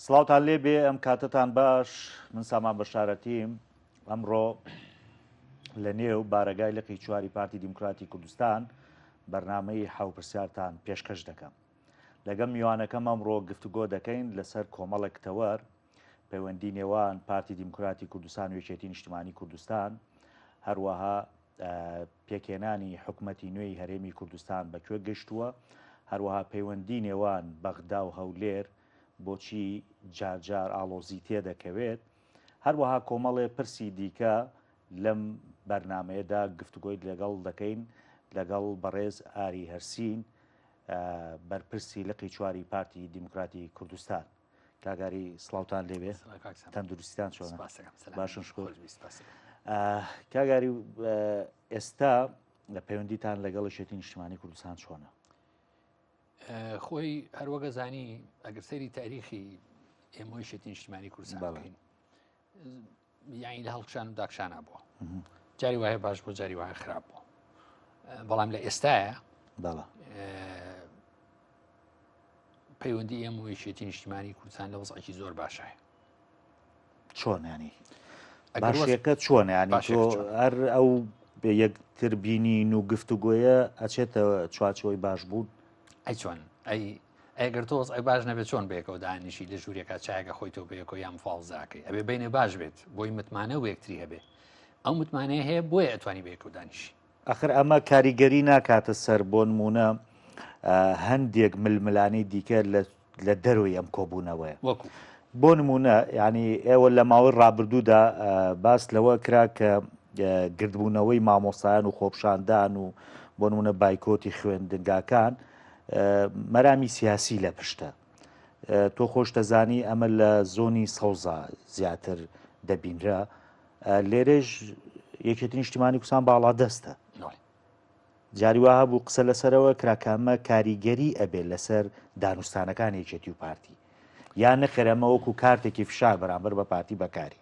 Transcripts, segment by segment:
سڵاوتان لێ بێ ئەم کاتەتان باش من سامان بەشارەتیم ئەمڕۆ لە نێو بارەگای لقی چواری پارتی دیموکراتی کوردستان بەرنمەی حەو پرسیارتان پێشکەش دەکەم لەگەڵ میوانەکەم ئەمڕۆ گفتوگۆ دەکەین لەسەر کۆمەڵێک تەوەر پەیوەندی نێوان پارتی دیموکراتی کوردستان و یەکێتی نیشتمانی کوردستان هەروەها پێکهێنانی حکومەتی نوێی هەرێمی کوردستان بە کوێ گەشتووە، هەروەها پەیوەندی نێوان بەغدا و هەولێر بۆچی جارجار ئاڵۆزی تێدەکەوێت، هەروەها کۆمەڵێ پرسی دیکە لەم بەرنامەیەدا گفتوگۆی لەگەڵ دەکەین لەگەڵ بەڕێز ئاری هەرسین بەرپرسی لقی چواری پارتی دیموکراتی کوردستان. کاک ئاری سڵاوتان لێبێ تەندروستیتان چۆنە باشن شکر کاک ئاری ئێستا لە پەیوەندیتان لەگەڵ یەکێتی نیشتمانی کوردستان چۆنە؟ خۆی هەروەگە زانی ئەگەر سەیری تاریخی ئێمە یەکێتی نیشتمانی کوردستان بکەین یانی لە هەڵکشان و داکشانە بووە جاری وایە باش بۆ جاری وایە خراپ بوو بەڵام لە ئێستاە پەیوەندی ئێمە و یەکێتی نیشتیمانی کوردستان لە وەزعێکی زۆر باشە چۆن ینی باشەکە چۆن ینی تۆ هەر ئەو یەکتر بینین و گفتوگۆیە ئەچێتە چوارچەوەی باش بوون ئەی چۆن ئەی ئەگەر تۆ وەزعی باش نەبێت چۆن بەیەکەوە دانیشی لە ژوورێکا چایەکە خۆی تۆ بەیەکەوە یان فاڵزاکەی ئەبێ بینێ باش بێت بۆی متمانە و یەکتری هەبێ ئەو متمانەیە هەیە بۆیە ئەتوانی بەیەکەوە دانیشی ئەخر ئەمە کاریگەری ناکاتە سەر بۆنمونە هەندێک ململانێی دیکە لە دەرەوەی ئەم کۆبوونەوەیە وەکو بۆ نمونە ینی ئێوە لە ماوەی ڕابردوودا باس لەوە کرا کە گردبوونەوەی مامۆستایان و خۆپشاندان و بۆ نمونە بایکۆتی خوێندنگاکان مەرامی سیاسی لە پشتە تۆ خۆش دەزانی ئەمە لە زۆنی سەوزا زیاتر دەبینرا لێرەش یەکێتی نیشتیمانی کوردستان باڵا دەستە جاری وا هەبوو قسە لەسەرەوە کرا کە ئەمە کاریگەری ئەبێت لەسەر دانوستانەکان یەکێتی و پارتی یان نەخێر ئەمە وەکو کارتێکی فشار بەرامبەر بە پارتی بەکاری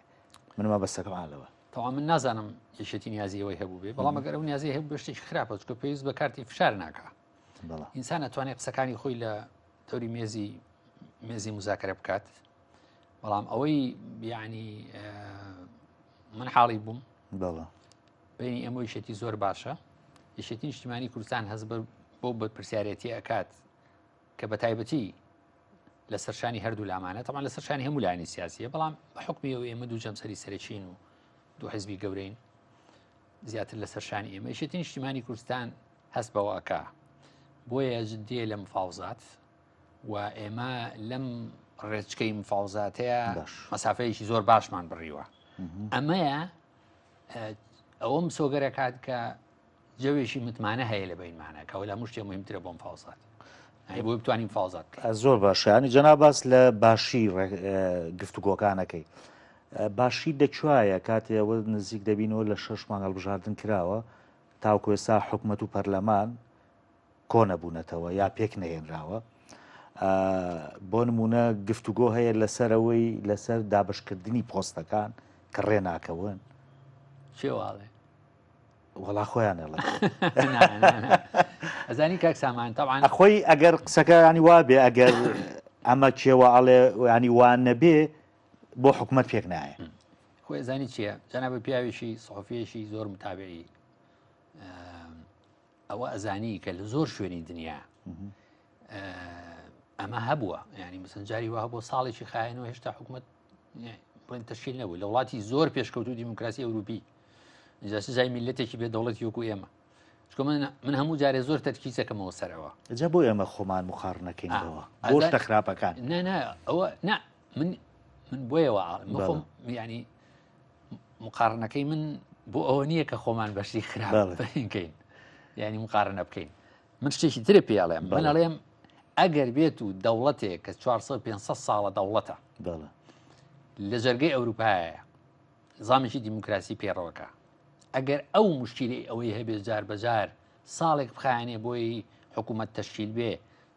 من مەبەستەکەم لەوە تەوا من نازانم یەکێتی نیازی ئەوەی هەبوو بێ بەڵام ئەگەر ئەو نیازی هەبوو شتێکی خراپە چونکە پێویست بە کارتی فشار ناکا ئینسان ئەتوانێت قسەکانی خۆی لە دەوری مێزی مێزی مزاکرە بکات بەڵام ئەوەی بیانی من حاڵی بووم بینی ئەمە یشێتی زۆر باشە یشێتی نیشتیمانی کوردستان هەز بۆ بەرپرسیارەتی ئەکات کە بە تایبەتی لە سەرشانی هەردوو لامانە تەمان لە سەرشانی هەموو لایانی سیاسیە بەڵام بە حکمی ئەو ئێمە دوو جەمسەری سەرەکین و دوو حزبی گەورەین زیاتر لە سەرشانی ئێمە یشێتی نیشتیمانی کوردستان هەست بەوە ئەکا بۆیە جدیە لە مفاوزات و ئێمە لەم ڕێچکەی مفاوزاتەیە مەسافەیەکی زۆر باشمان بڕیوە ئەمەیە ئەوە مسۆگەرەکات کە جەوێکی متمانە هەیە لە بینمانە کەەوە لە مشتێ مهمترە بۆم فاوزات بۆ بتوانین فاوزات زۆر باشانی جەنا باس لە باشی گفتوگۆکانەکەی باشی دەچوایە کاتێ ئەوە نزیک دەبینەوە لە شەش مانگ هەڵبژاردن کراوە تاوەکو ئێستا حکومەت و پەرلەمان کۆنەبوونەتەوە یا پێک نەهێنراوە. بۆ نمونە گفتوگۆ هەیە لەسەر ئەوەی لەسەر دابشکردنی پۆستەکان کە ڕێ ناکەون. چێواڵێ وەڵا خۆیان ئەڵێ ئەزانی کاک سامان تەبعەن خۆی ئەگەر قسەکە ینی وا بێ ئەگەر ئەمە کێوە ئەڵێ ینی وان نەبێ بۆ حکومەت پێک نایە خۆی ئەزانی چییە جەنابە پیاوێکی سحفیەکی زۆر متابعی ئەوە ئەزانی کە لە زۆر شوێنی دنیا ئەمە هەبووە ینی مسنجاری وە هەبوو ساڵێکی خایەنەوە هێشتا حکوومەت بڵێن تەشکیل نەبوو لە وڵاتی زۆر پێشکەوتو دیموکراسی ئەوروپی جای میلەتێکی بێ دەوڵەتی وەکو ئێمە چکە من من هەموو جارێ زۆر تەرکیزەکەمەوە سەرەوە جا بۆ ئێمە خۆمان مخاڕنەکەینەوە بۆ شتە خراپەکان نا ئەوە نا من من بۆیەوە خۆم ینی مقارنەکەی من بۆ ئەوە نییە کە خۆمان بەشی خراپ بکەین ینی مقارنە بکەین من شتێکی ترە پێڵێم من ئەڵێم ئەگەر بێت و دەوڵەتێک کە 400 500 ساڵە دەوڵەتە لە جەرگەی ئەوروپایە نظامێکی دیموکراسی پێڕەوەکە ئەگەر ئەو مشکیلەی ئەوەی هەبێت جار بەجار ساڵێک بخایەنێ بۆی حکوومەت تەشکیل بێ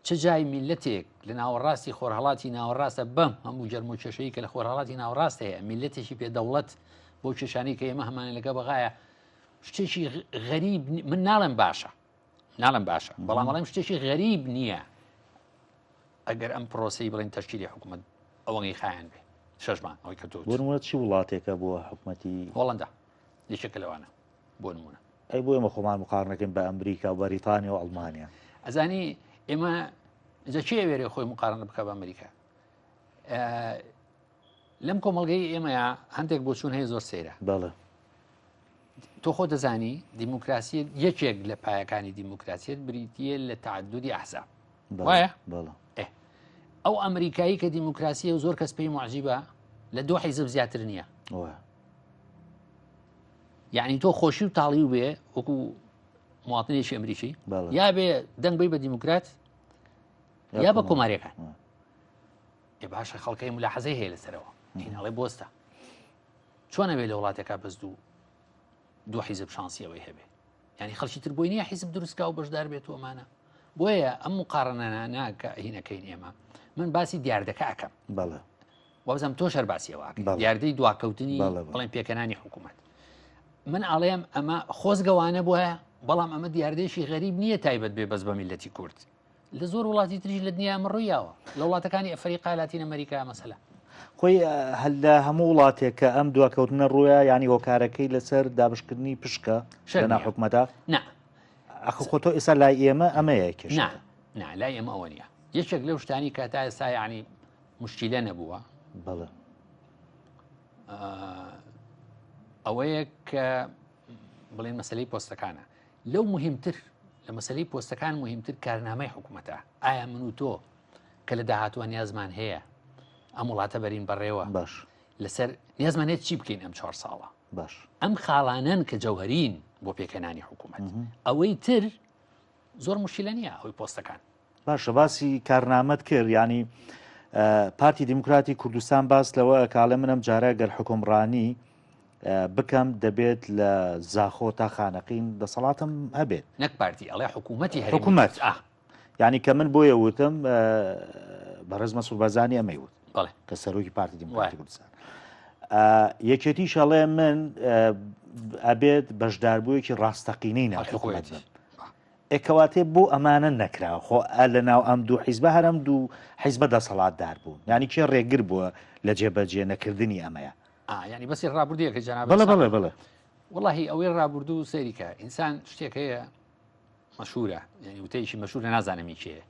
چ جای میللەتێک لە ناوەڕاستی خۆرهەڵاتی ناوەڕاستە بەم هەموو جەرم و کێشەی کە لە خۆرهەڵاتی ناوەڕاست هەیە میللەتێکی پێ دەوڵەت بۆ کێشانەی کە ئێمە هەمانە لەگە بەغایە شتێکی غەریب من ناڵێم باشە ناڵێم باشە بەڵام ئەڵێم شتێکی غەریب نییە ئەگەر ئەم پرۆسی بڵێن تەشکیلی حکوومەت. ئەوەنگەی خایەن بێ شەش مانگ ئەوەی کە تۆ بۆ نمونە چی وڵاتێکە بۆ حکومەتی هۆڵندا یەکێکە لەوانە بۆ نمونە ئەی بۆ ئێمە خۆمان مقارنەکەین بە ئەمریکا و بەریتانیا و ئەڵمانیا ئەزانی ئێمە جا کێ ئەوێرێ خۆی مقارنە بکە بە ئەمریکا لەم کۆمەڵگەی ئێمەیە هەندێک بۆچوون هەیە زۆر سەیرە بەڵێ تۆ خۆ دەزانی دیموکراسیت یەکێک لە پایەکانی دیموکراسیت بریتە لە تعددی ئەحزاب وایە ئەو ئەمریکایی کە دیموکراسیە و زۆر کەس پێی معجیبە لە دوو حیزب زیاتر نییە یعنی تۆ خۆشی و تاڵی و بێ وەکو مواطنێکی ئەمریکی یا بێ دەنگ بی بە دیموکرات یا بە کۆماریەکان ئێ باشە خەڵکەی ملاحەزەی هەیە لەسەرەوە هیناڵێ بۆستە چۆن ئەبێ لە وڵاتێکا بەس دوو دوو حیزب شانسی ئەوەی هەبێ یعنی خەڵکی تر بۆی نییە حیزب دروستکا و بەشدار بێت و ئەمانە بۆیە ئەم مقارنانە کە هینەکەین ئێمە من باسی دیاردەکە ئەەکەم بەڵێ وابزانم تۆش هەر باسی ئەوە ئەکەی. دیاردەی دواکەوتنی بڵێن پێکەنانی حکوومەت من ئاڵێم ئەمە خۆزگەوانە بووە بەڵام ئەمە دیاردەیەکی غەریب نییە تایبەت بێ بەس بە میلەتی کورد لە زۆر وڵاتی تریش لە دنیا ئەمە ڕوویاوە لە وڵاتەکانی ئەفریقا لاتین ئەمریکا مەسەلە خۆی هەر لە هەموو وڵاتێک کە ئەم دواکەوتنە ڕووە ینی هۆکارەکەی لەسەر دابشکردنی پشکە لەنا حکومەتە نا ئەخ خۆ تۆ ئێستا لای ئێمە ئەمەیە کێش نا نا لای ئێمە ئەوە نییە یەکێک لەو شتانی کە تا ئێستا یعنی مشکیلە نەبووە بەڵێ ئەوەیە کە بڵێن مەسلەی پۆستەکانە لەو مهمتر لە مەسلەی پۆستەکان مهمتر کارنامەی حکوومەتە ئایا من و تۆ کە لە داهاتوە نیازمان هەیە ئەم وڵاتە بەرین بەڕێوە باش لەسەر نیازمان هەیە چی بکەین ئەم چوار ساڵە باش ئەم خاڵانەن کە جەوهرین بۆ پێکەنانی حکوومەت ئەوەی تر زۆر مشکلە نییە ئەوەی پۆستەکان باشە باسی کارنامەت کرد ینی پارتی دیموکراتی کوردستان باس لەوە کاڵێ منم جارە گەر حکومڕانی بکەم دەبێت لە زاخۆ تا خانەقین دەسەڵاتم هەبێت نەک پارتی ئەڵێ حکوومەتی حکوومەت ینی کە من بۆیە وتم بەڕێز مەسرور بارزانی ئەمەی وت کە سەرۆکی پارتی دیموکراتی کوردستان یەکێتی شەڵێ من ئەبێت بەشداربوویەکی ڕاستەقینەی ناو حکوومەت بم ئێ کەواتێ بۆ ئەمانە نەکراوە خۆ ئە لە ناو ئەم دوو حیزبە هەر ئەم دوو حیزبە دەسەڵاتدار بوون یانی کێ ڕێگر بووە لە جێبەجێ نەکردنی ئەمەیە؟ ئا یانی بەسی ڕابردوویەکە جەناب بەڵێ بەڵێ بەڵێ. وەڵاهی ئەوەی ڕابردوو سەیری کە ئینسان شتێک هەیە مەشهورە یعنی وتەیەکی مەشهورە نازانم ئی کێیە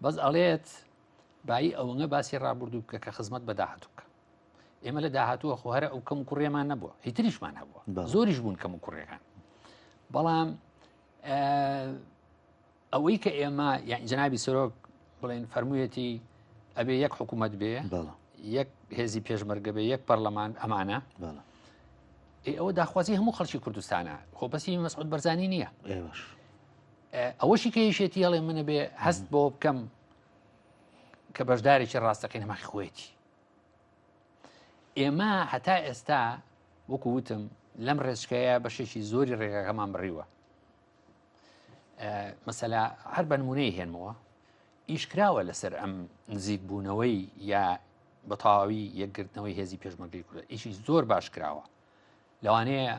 بەس ئەڵێت بایی ئەوەنگە باسی ڕابردوو بکە کە خزمەت بە داهاتوو بکە ئێمە لە داهاتووە خۆ هەرە ئەو کەم و کوڕیەمان نەبووە هیتریشمان هەبووە زۆریش بوون کەم و کوڕیەکان بەڵام ئەوەی کە ئێمە یان جەنابی سەرۆک بڵێن فەرموویەتی ئەبێ یەک حکوومەت بێ یەک هێزی پێشمەرگە بێ یەک پەرلەمان ئەمانە ئەوە داخوازی هەموو خەڵکی کوردستانە خۆ بەسی مەسعود بەرزانی نییە ئەوەشی کە یەکێتی هەڵێ منە بێ هەست بۆ بکەم کە بەشدارێکی ڕاستەقینە ماخی خۆیەتی ئێمە هەتا ئێستا وەکو وتم لەم ڕێچکەیە بەشێکی زۆری ڕێگاکەمان بڕیوە مەسەلا هەر بە نمونەی هێنمەوە ئیش کراوە لەسەر ئەم نزیک بوونەوەی یا بە تەواوی یەکگرتنەوەی هێزی پێشمەرگەی کورد ئیشی زۆر باش کراوە لەوانەیە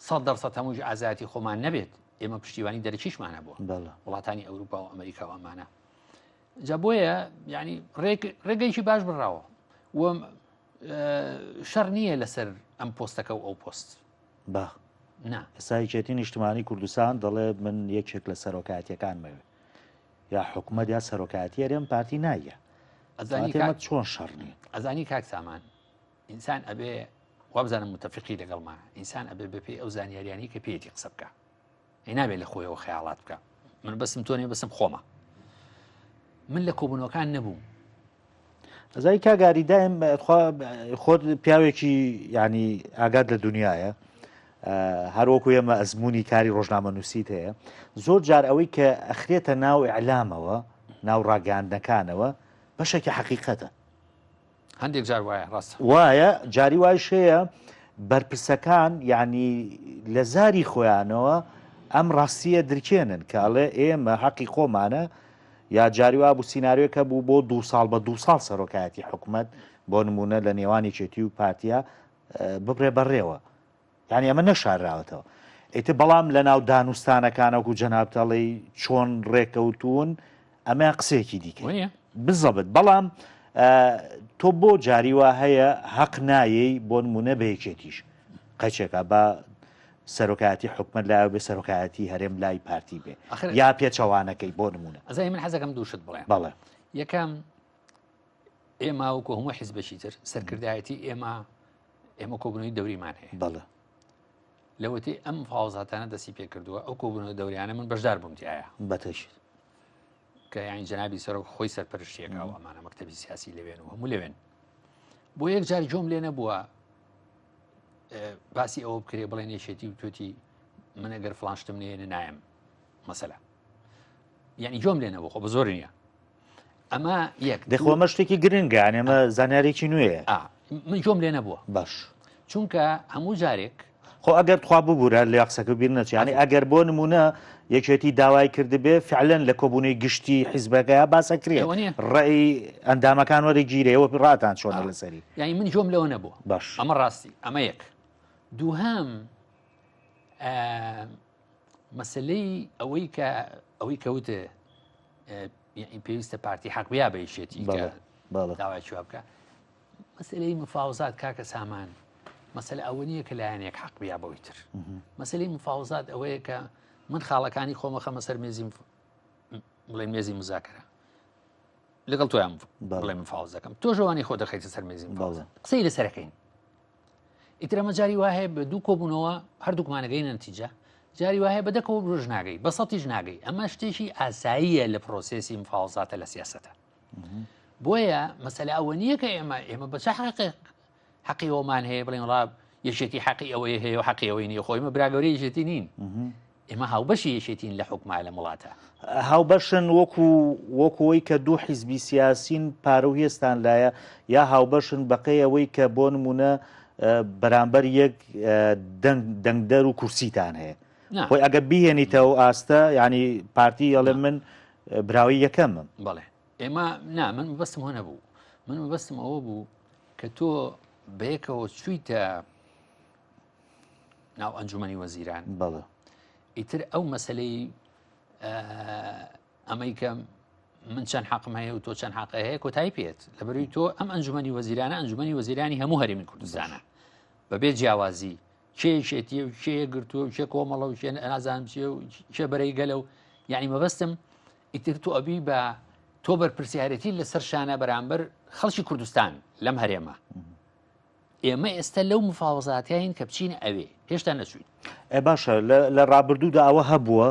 سە دەرسەد هەمووش ئازایەتی خۆمان نەبێت ئێمە پشتیوانی دەرەکیشمان هەبووە وڵاتانی ئەوروپا و ئەمریکا و ئەمانە جا بۆیە ینی ڕێگەیەکی باش بڕاوە و شەڕ نییە لەسەر ئەم پۆستەکە و ئەو پۆست با نا ئێستا یەکێتی نیشتمانی کوردستان دەڵێ من یەکێک لە سەرۆکایەتیەکان مەوێ یا حکومەت یا سەرۆکایەتی هەرێم پارتی نایە ئەزانی ئێمە چۆن شەڕ نییە ئەزانی کاک سامان ئینسان ئەبێ وابزانم متفقی لەگەڵما ئینسان ئەبێ بەپێی ئەو زانیاریانی کە پێیەتی قسە بکە ئەی نابێت لە خۆیەوە خەیاڵات بکە من بەسم تۆ نیە بەسم خۆمە من لە کۆبوونەوەکان نەبووم ئەزای کاگاری دایم خۆت پیاوێکی ینی ئاگات لە دنیاە هەروەکو ئێمە ئەزمموی کاری ڕۆژنامە نووسیت هەیە زۆر جار ئەوەی کە ئەخرێتە ناو ئەلامەوە ناو ڕاگەاندنەکانەوە بەشێکی حەقیقەتە هەندێک جار وایە ڕاستە. وایە جاری وایش هەیە بەرپرسەکان یعنی لە زاری خۆیانەوە ئەم ڕاستیە درکێنن کە ئەڵێ ئێمە حەقی خۆمانە یا جاری وا بوو سیناریۆکە بوو بۆ دو ساڵ بە دو ساڵ سەرۆکایەتی حکومەت بۆ نمونە لە نێوان یەکێتی و پارتیا ببرێ بەڕێوە یانی ئەمە نەشارراوەتەوە. ئیتر بەڵام لە ناو دانوستانەکان وەکو جەنابت ئەڵێی چۆن ڕێکەوتوون ئەمەیان قسەیەکی دیکەیە. وەنیە؟ بزەبت بەڵام. تۆ بۆ جاری وا هەیە هەق نایەی بۆ نمونە بە یەکێتیش قەچێکە بە سەرۆکایەتی حکومت لای بێ سەرۆکایەتی هەرێم لای پارتی بێ یا پێچەوانەکەی بۆ نمونە ئەزای من حەزەکەم دووشت بڵێم بەڵێ یەکەم ئێمە وەکو هەموو حیزبێکی تر سەرکردایەتی ئێمە ئێمە کۆبوونەوەی دەوریمان هەیە بەڵێ لەوەتی ئەم فاوزاتانە دەستی پێکردووە ئەو کۆبوونەوە دەوریانە من بەشدار بووم تایە بەتەشت کە یانی جەنابی سەرۆک خۆی سەرپەرشتیەکە و ئەمانە مەکتەبی سیاسی لەوێن و هەموو لەوێن بۆ یەک جار جۆم لێ نەبووە باسی ئەوە بکرێ بڵێن یەکێتی و توێتی من ئەگەر فلان شتم نێنە نایم مەسەلە یعنی جۆم لێ نەبوو خۆ بە زۆر نییە ئەمە یەک دەخۆ ئەمە شتێکی گرنگە یان ئەمە زانیارێکی نوێیە من جۆم لێ نەبووە باش چونکە هەموو جارێک خۆ ئەگەر تخوا ببورە لە قسەکە بیر نەچێ یانی ئەگەر بۆ نمونە یەکێتی داوای کردبێ فعلەن لە کۆبوونەی گشتی حیزبەکەیا باسە کرێ ئەوە نییە. ڕێی ئەندامەکان وەرەگیرێ ئێوە ڕاتان چۆنە لەسەری یانی من جۆم لەوە نەبووە باش ئەمە ڕاستی ئەمە یەک دووهەم ئا، مەسلەی ئەوەی کە ئەوەی کەوتێ یعنی پێویستە پارتی حەق بیا بە یەکێتی کە بەڵێ بەڵێ داوای چوە بکە مەسلەی مفاوزات کاکە سامان مەسەلە ئەوە نییە کە لایەنێک حەق بیا بەوی تر مەسلەی مفاوزات ئەوەیە کە من خاڵەکانی خۆمە خەمە سەر مێزی بڵێ مێزی مزاکرە لەگەڵ تۆیان بڵێ مفاوز دەکەم تۆ ژەوانی خۆ دەخەیتە سەر مێزی قسەی لەسەرەکەین ئیتر ئەمە جاری وا هەیە بە دوو کۆبوونەوە هەردووکمانەگەی نەتیجە جاری وایە بە دەکەوە ڕۆژ ناگەی بە سەتیش ناگەی ئەمە شتێکی ئاساییە لە پرۆسێسی مفاوزاتە لە سیاستە بۆیە مەسەلە ئەوە نییە کە ئێمە ئێمە بە چ حەقێک حەقی ئەومان هەیە بڵێن وڵا یەکێتی حەقی ئەوەی هەیە و حەقی ئەوەی نییە خۆی ئێمە براگەورەی یەکێتی نین ئێمە هاوبەشی یەکێتین لە حکوما لە وڵاتە هاوبەشن وەکو وەکوەی کە دوو حیزبی سیاسین پارە و هێستان لایە یا هاوبەشن بەقەی ئەوەی کە بۆ نمونە بەرامبەر یەک دەنگ دەنگدەر و کورسیتان هەیە خۆی ئەگە بیهێنیتەوە ئاستە ینی پارتی ئەڵێ من براوەی یەکەمم. بەڵێ ئێمە نا من مەبەستم هۆ نەبوو من مەبەستم ئەوە بوو کە تۆ بەیەکەوە چوویتە ناو ئەنجومەنی وەزیران بەڵێ ئیتر ئەو مەسلەی ئەمەی کە من چەند حەقم هەیە و تۆ چەند حەقە هەیە کۆتایی پێت لەبەروی تۆ ئەم ئەنجومەنی وەزیرانە ئەنجومەنی وەزیرانی هەموو هەرێمی کوردستانە بەبێ جیاوازی کێ یەکێتیە و کێ یەکگرتووە و کێ کۆمەڵە و کێ نازانم چیە و کێ بەرەی گەلە و یعنی مەبەستم ئیتر تۆ ئەبی بە تۆ بەرپرسیارەتی لەسەر شانە بەرامبەر خەڵکی کوردستان لەم هەرێمە ئێمە ئێستا لەو مفاوەزاتیین کە بچینە ئەوێ هێشتا نەچوین ئێ باشە لە ڕابردوودا ئەوە هەبووە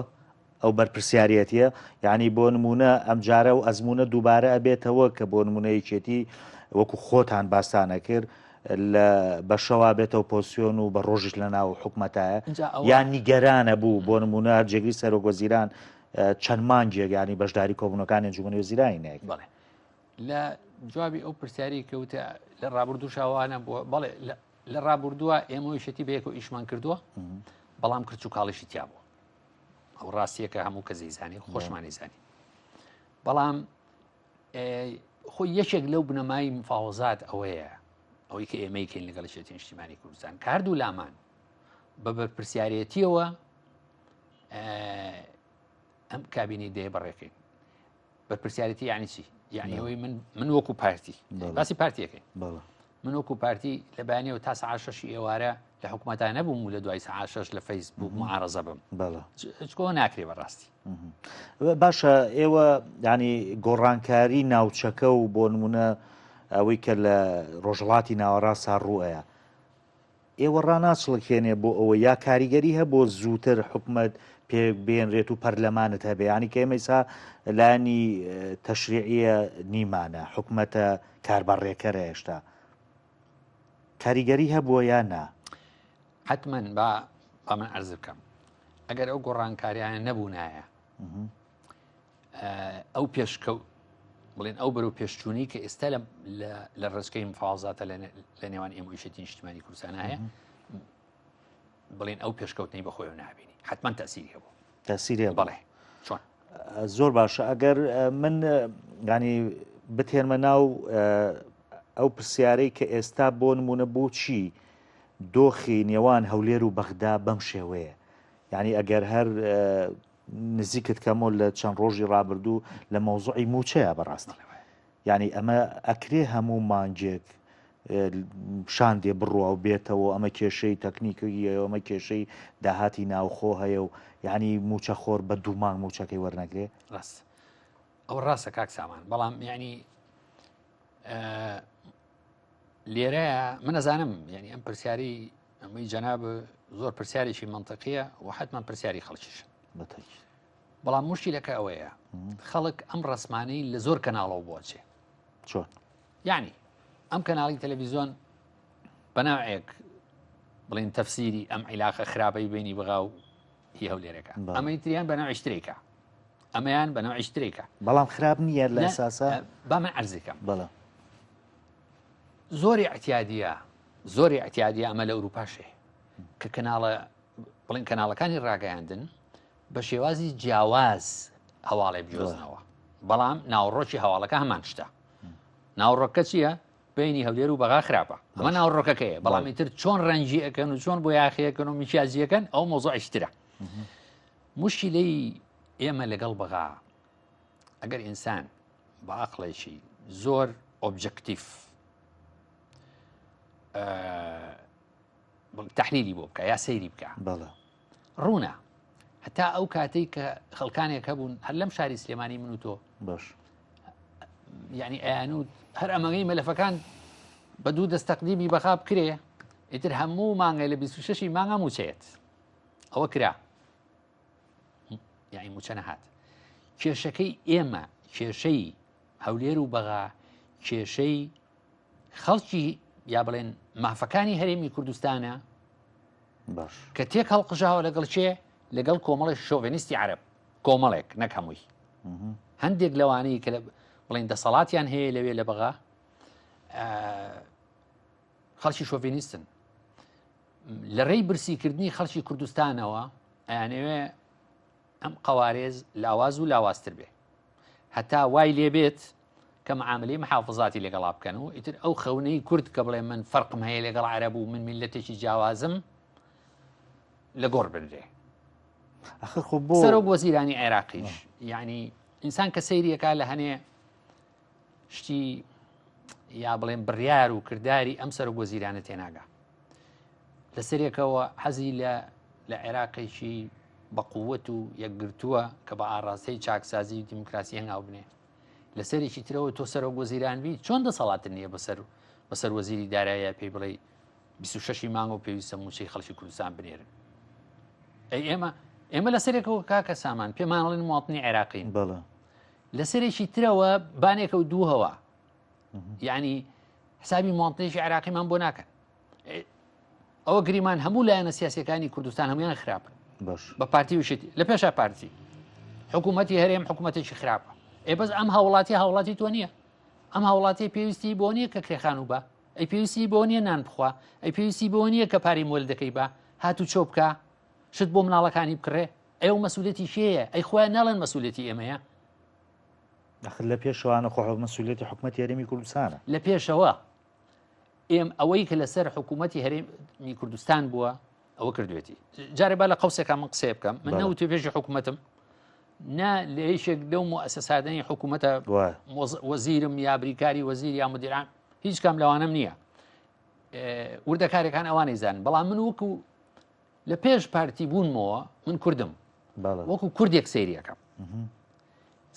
ئەو بەرپرسیارەتیە یعنی بۆ نمونە ئەمجارە و ئەزمونە دووبارە ئەبێتەوە کە بۆ نمونە یەکێتی وەکو خۆتان باستانە کرد لە بەشەوا بێتەوە پۆسیۆن و بە ڕۆژیش لە ناو حکومەتایە یان نیگەرانە بوو بۆ نمونە جێگری سەرۆک وەزیران چەند مانگێک ینی بەشداری کۆبوونەکانی ئەنجومەنی وەزیرانی نەکرد. بەڵێ لە جوابی ئەو پرسیاری کەوتە لە ڕابردوو شاوانە بووە بەڵێ لە ڕابردووە ئێمە یەکێتی بەیەکەوە ئیشمان کردووە بەڵام کرچ و کاڵیشی تیا بوو ئەو ڕاستیەکە هەموو کەس زانی خۆشمانی زانی بەڵام خۆی یەکێک لەو بنەمای مفاوەزات ئەوەیە ئەوەی کە ئێمەی کەین لەگەڵ یەکێتی نیشتیمانی کوردستان کە هەردوو لامان بە بەرپرسیارەتیەوە ئەم کابینەی دەیە بەڕێکەین بەرپرسیارەتی یعنی چی یعنی ئەوەی من من وەکو پارتی باسی پارتیەکەین من وەکو پارتی لە بەیانەوە تا سەعات شەشی ئێوارە لە حکوومەتا نەبووم و لە دوای سەعات شەش لە فەیسبوک معارەزە بم چکۆ ناکرێ بەڕاستی باشە ئێوە ینی گۆڕانکاری ناوچەکە و بۆ نمونە ئەوەی کە لە ڕۆژهڵاتی ناوەڕاستا ڕوئەیە ئێوە ڕناچڵکێنێ بۆ ئەوە یا کاریگەری هەبوو زووتر حکومت پێک بێنرێت و پەرلەمانت هەبێ ینی کە ئێمە ئیسا لایەنی تەشریعیە نیمانە حکومەتە کاربەڕێکەرە هێشتا کاریگەری هەبووە یا نا؟ حتمما با با من عرض بکەم ئەگەر ئەو گۆڕانکاریانە نەبوونایە ئەو پێشکە بڵێن ئەو بەرەو پێشچوونی کە ئێستا لە ڕێچکەی مفاوزاتە لە نێوان ئێمە یەکێتی نیشتیمانی کوردستان هەیە بڵێن ئەو پێشکەوتنەی بەخۆیەوە نابینی حتمما تەسیری هەبوو تەسیری هەبوو بەڵێ چۆن زۆر باشە ئەگەر من ینی بتێنمە ناو ئەو پرسیارەی کە ئێستا بۆ نمونە بۆچی دۆخی نێوان هەولێر و بەغدا بەم شێوەیە یعنی ئەگەر هەر نزیکت کەمۆ لە چەند ڕۆژی ڕابردوو لە مەوزوعی موچەیە بەڕاستی. یعنی ئەمە ئەکرێ هەموو مانگێک شاندێ بڕوا و بێتەوە ئەمە کێشەی تەکنیکی هەیە ئەمە کێشەی داهاتی ناوخۆ هەیە و یعنی موچەخۆر بە دوو مانگ موچەکەی وەرنەگرێ ڕاست ئەو ڕاستە کاک سامان بەڵام یعنی لێرەیە من ئەزانم یعنی ئەم پرسیاری ئەمەی جەناب زۆر پرسیارێکی منطقیە و حتمما پرسیاری خەڵکیش بەڵام مشکلەکە ئەوەیە خەڵک ئەم ڕسمانەی لە زۆر کەناڵەوە بۆچێ چۆن یعنی ئەم کەناڵی تەلەڤیزیۆن بەناوێک بڵین تەفسیری ئەم عیلاقە خراپەی بینی بغا و هی هەولێرەکە ئەمەی تریان بە ناویشترێکە ئەمەیان بە ناویشترێکە بەڵام خراپ نییە لە ئەساسا با من عەرزیکەم بەڵێ زۆری اعتیادیە زۆری اعتیادیە ئەمە لە ئەوروپاشێ کە کەناڵە بڵین کەناڵەکانی ڕاگەیاندن بە شێوازی جیاواز هەواڵێ بجۆزنەوە بەڵام ناوڕۆکی هەواڵەکە هەمان شتە ناوڕۆکە چییە بینی هەولێر و بەغا خراپە ئەمە ناوڕۆکەکەیە بەڵام ئیتر چۆن ڕەنگی ئەەکەن و چۆن بۆ یاخیەکەن و میکیازیەکەن ئەو مۆزۆعیشترە مشکلەی ئێمە لەگەڵ بەغا ئەگەر ئینسان بە عقلێکی زۆر ئۆبجەکتیف تحلیلی بۆ بکە یا سەیری بکە بەڵێ ڕوونە هەتا ئەو کاتەی کە خەڵکانێک هەبوون هەر لەم شاری سلێمانی من و تۆ باش یعنی ئەیانوت هەر ئەمەگەی مەلەفەکان بە دوو دەست تەقدیمی بەخا بکرێ ئیتر هەموو مانگە لە 26 مانگە موچەیەت ئەوە کرا یعنی موچە نەهات کێشەکەی ئێمە کێشەی هەولێر و بەغا کێشەی خەڵکی یا بڵێن مافەکانی هەرێمی کوردستانە باش کە تێک هەڵقژاوە لەگەڵ چێ لەگەڵ کۆمەڵی شۆڤێنیستی عەرەب کۆمەڵێک نەک هەمووی هەندێک لەوانەیە کە بڵین دەسەڵاتیان هەیە لەوێ لە بەغا خەڵکی شۆڤێنیستن لە ڕێی برسیکردنی خەڵکی کوردستانەوە ئەیانەوێ ئەم قەوارێز لاواز و لاوازتر بێ هەتا وای لێبێت کە معاملەی محافزاتی لەگەڵا بکەن و ئیتر ئەو خەونەی کورد کە بڵێ من فەرقم هەیە لەگەڵ عەرەب و من میلەتێکی جیاوازم لە گۆڕ بنرێ ئەخر خۆ بۆ سەرۆک وەزیرانی عێراقیش یعنی ئینسان کە سەیریەکە لە هەنێ شتی یا بڵێن بڕیار و کرداری ئەم سەرۆک وەزیرانە تێناگا لە سەرێکەوە حەزی لە لە عێراقێکی بە قووەت و یەکگرتووە کە بە ئاڕاستەی چاکسازی و دیموکراسی هەنگاو بنێ لە سەرێکی ترەوە تۆ سەرۆک وەزیران بی چۆن دەسەڵاتت نییە بەسەر بەسەر وەزیری دارایە پێی بڵێ 26 مانگ و پێویستە موچەی خەڵکی کوردستان بنێرن ئەی ئێمە ئێمە لە سەرێکەوە کاکە سامان پێمانڵێن مواطنی عێراقین بەڵێ لە سەرێکی ترەوە بانێکە و دووهەوە یعنی حسابی مواطنێکی عێراقیمان بۆ ناکەن ئەوە گریمان هەموو لایەنە سیاسەکانی کوردستان هەمویان خراپن بە پارتی وشێتی لە پێشە پارتی حکوومەتی هەرێم حکوومەتێکی خراپە ئێ بەس ئەم هاوڵاتی هاوڵاتی تۆ نییە ئەم هاوڵاتی پێویستی بۆ نییە کە کرێخان و بە ئەی پێویستی بۆ نییە نان بخوا ئەی پێویستی بۆ نییە کە پارەی مۆل دەکەی بە هاتو چۆ بکە شت بۆ مناڵەکانی بکڕێ ئەو مەسوولەتی شەیە ئەی خۆیان ناڵێن مەسوولەتی ئێمەیە ئەخر لە پێشەوانە خۆ مەسوولەتی حکوومەتی هەرێمی کوردستانە لە پێشەوە ئێم ئەوەی کە لەسەر حکوومەتی هەرێمی کوردستان بووە ئەوە کردوێتی جارێ با لە قوسێکا من قسەیە بکەم من نەوتێ پێشی حکوومەتم نا لە یەکێک لەو موئەسەسادەی حکوومەتە وەزیرم یا بریکاری وەزیر یا مدیران هیچ کام لەوانم نییە وردەکارەکان ئەوانەی زان بەڵام من وەکو لە پێش پارتی بوونمەوە من کوردم وەکو کوردێک سەیریەکەم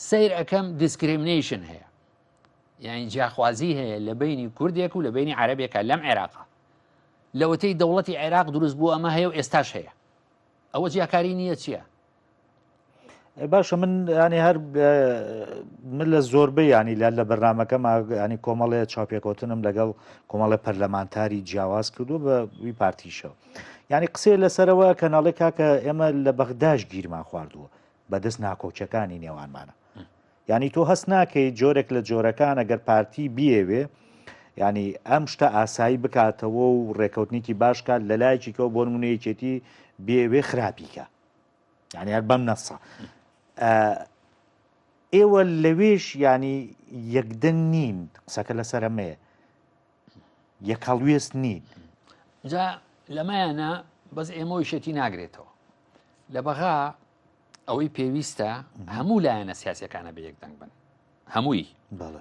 سیر ئەەکەم discrimination هەیە یانی جیاخوازی هەیە لە بینی کوردێک و لە بینی عەرەبێکە لەم عێراقا لەوەتەی دەوڵەتی عێراق دروست بوو ئەمە هەیە و ئێستاش هەیە ئەوە جیاکاری نییە چییە؟ باشە من ینی هەر من لە زۆربەی ینی لە لە بەرنمەکەم ینی کۆمەڵێ چاپێکەوتنم لەگەڵ کۆمەڵێ پەرلەمانتاری جیاواز کردو بە وی پارتیشەوە ینی قسەیە لەسەرەوە کەناڵێ کاکە ئێمە لە بەغداش گیرمان خواردووە بەدەست ناکۆکیەکانی نێوانمانە یانی تۆ هەست ناکەی جۆرێک لە جۆرەکان ئەگەر پارتی بیەوێ ینی ئەم شتە ئاسایی بکاتەوە و ڕێکەوتنێکی باش کات لە لایەکیکەوە بۆ نمونە یەکێتی بێوێ خراپیکە یعنی هەر بەم نەسە ئێوە لەوێش ینی یەکدەنگ نین قسەکە لەسەر ئەمەیە یەک هەڵوێست نین. جا لەمەیانە بەس ئێمە یەکێتی ناگرێتەوە لە بەغا ئەوەی پێویستە هەموو لایەنە سیاسەکانە بە یەک دەنگ بن. هەمووی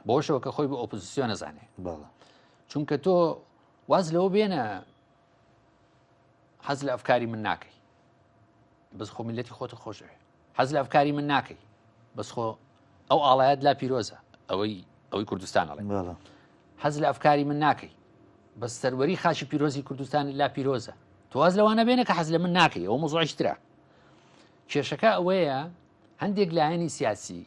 بۆشەوە کە خۆی بە ئۆپۆزیسیۆن نەزانێ چونکە تۆ واز لەوە بێنە حەز لە ئەفکاری من ناکەی بەس خۆ میلەتی خۆتە خۆشەوێ حەز لە ئەفکاری من ناکەی بەس خۆ ئەو ئاڵایەت لا پیرۆزە ئەوەی ئەوەی کوردستان ئەڵێ حەز لە ئەفکاری من ناکەی بەس سەروەری خاچی پیرۆزی کوردستان لا پیرۆزە تۆ واز لەوانە بێنە کە حەز لە من ناکەی ئەو مەوزوعیشترە کێشەکە ئەوەیە هەندێک لایەنی سیاسی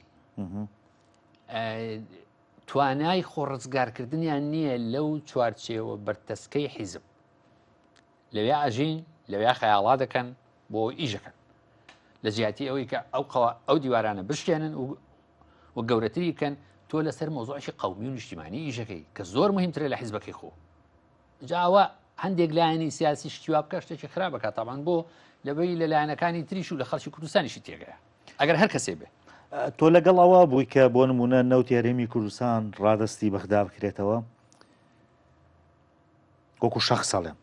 توانای خۆڕزگارکردنیان نییە لەو چوارچێوە بەرتەسکەی حیزب لەوێ ئەژین لەوێ خەیاڵا دەکەن بۆ ئیشەکەن لە جیاتی ئەوەی کە ئەو قەوا ئەو دیوارانە بشکێنن و و گەورەتری بکەن تۆ لەسەر مۆزۆعی قومی و نیشتیمانی ئیشەکەی کە زۆر مهمترە لە حیزبەکەی خۆ جاوە هەندێک لایەنی سیاسی شتیوا بکە شتێکی خراپە کە تاوان بۆ لەبەری لە لایەنەکانی تریش و لە خەڵکی کوردستانیشی تێگەیە ئەگەر هەر کەسێ بێ. تۆ لەگەڵ ئەوە بووی کە بۆ نمونە نەوتی هەرێمی کوردستان ڕادەستی بەغدا بکرێتەوە؟ وەکو شەخس ئەڵێم.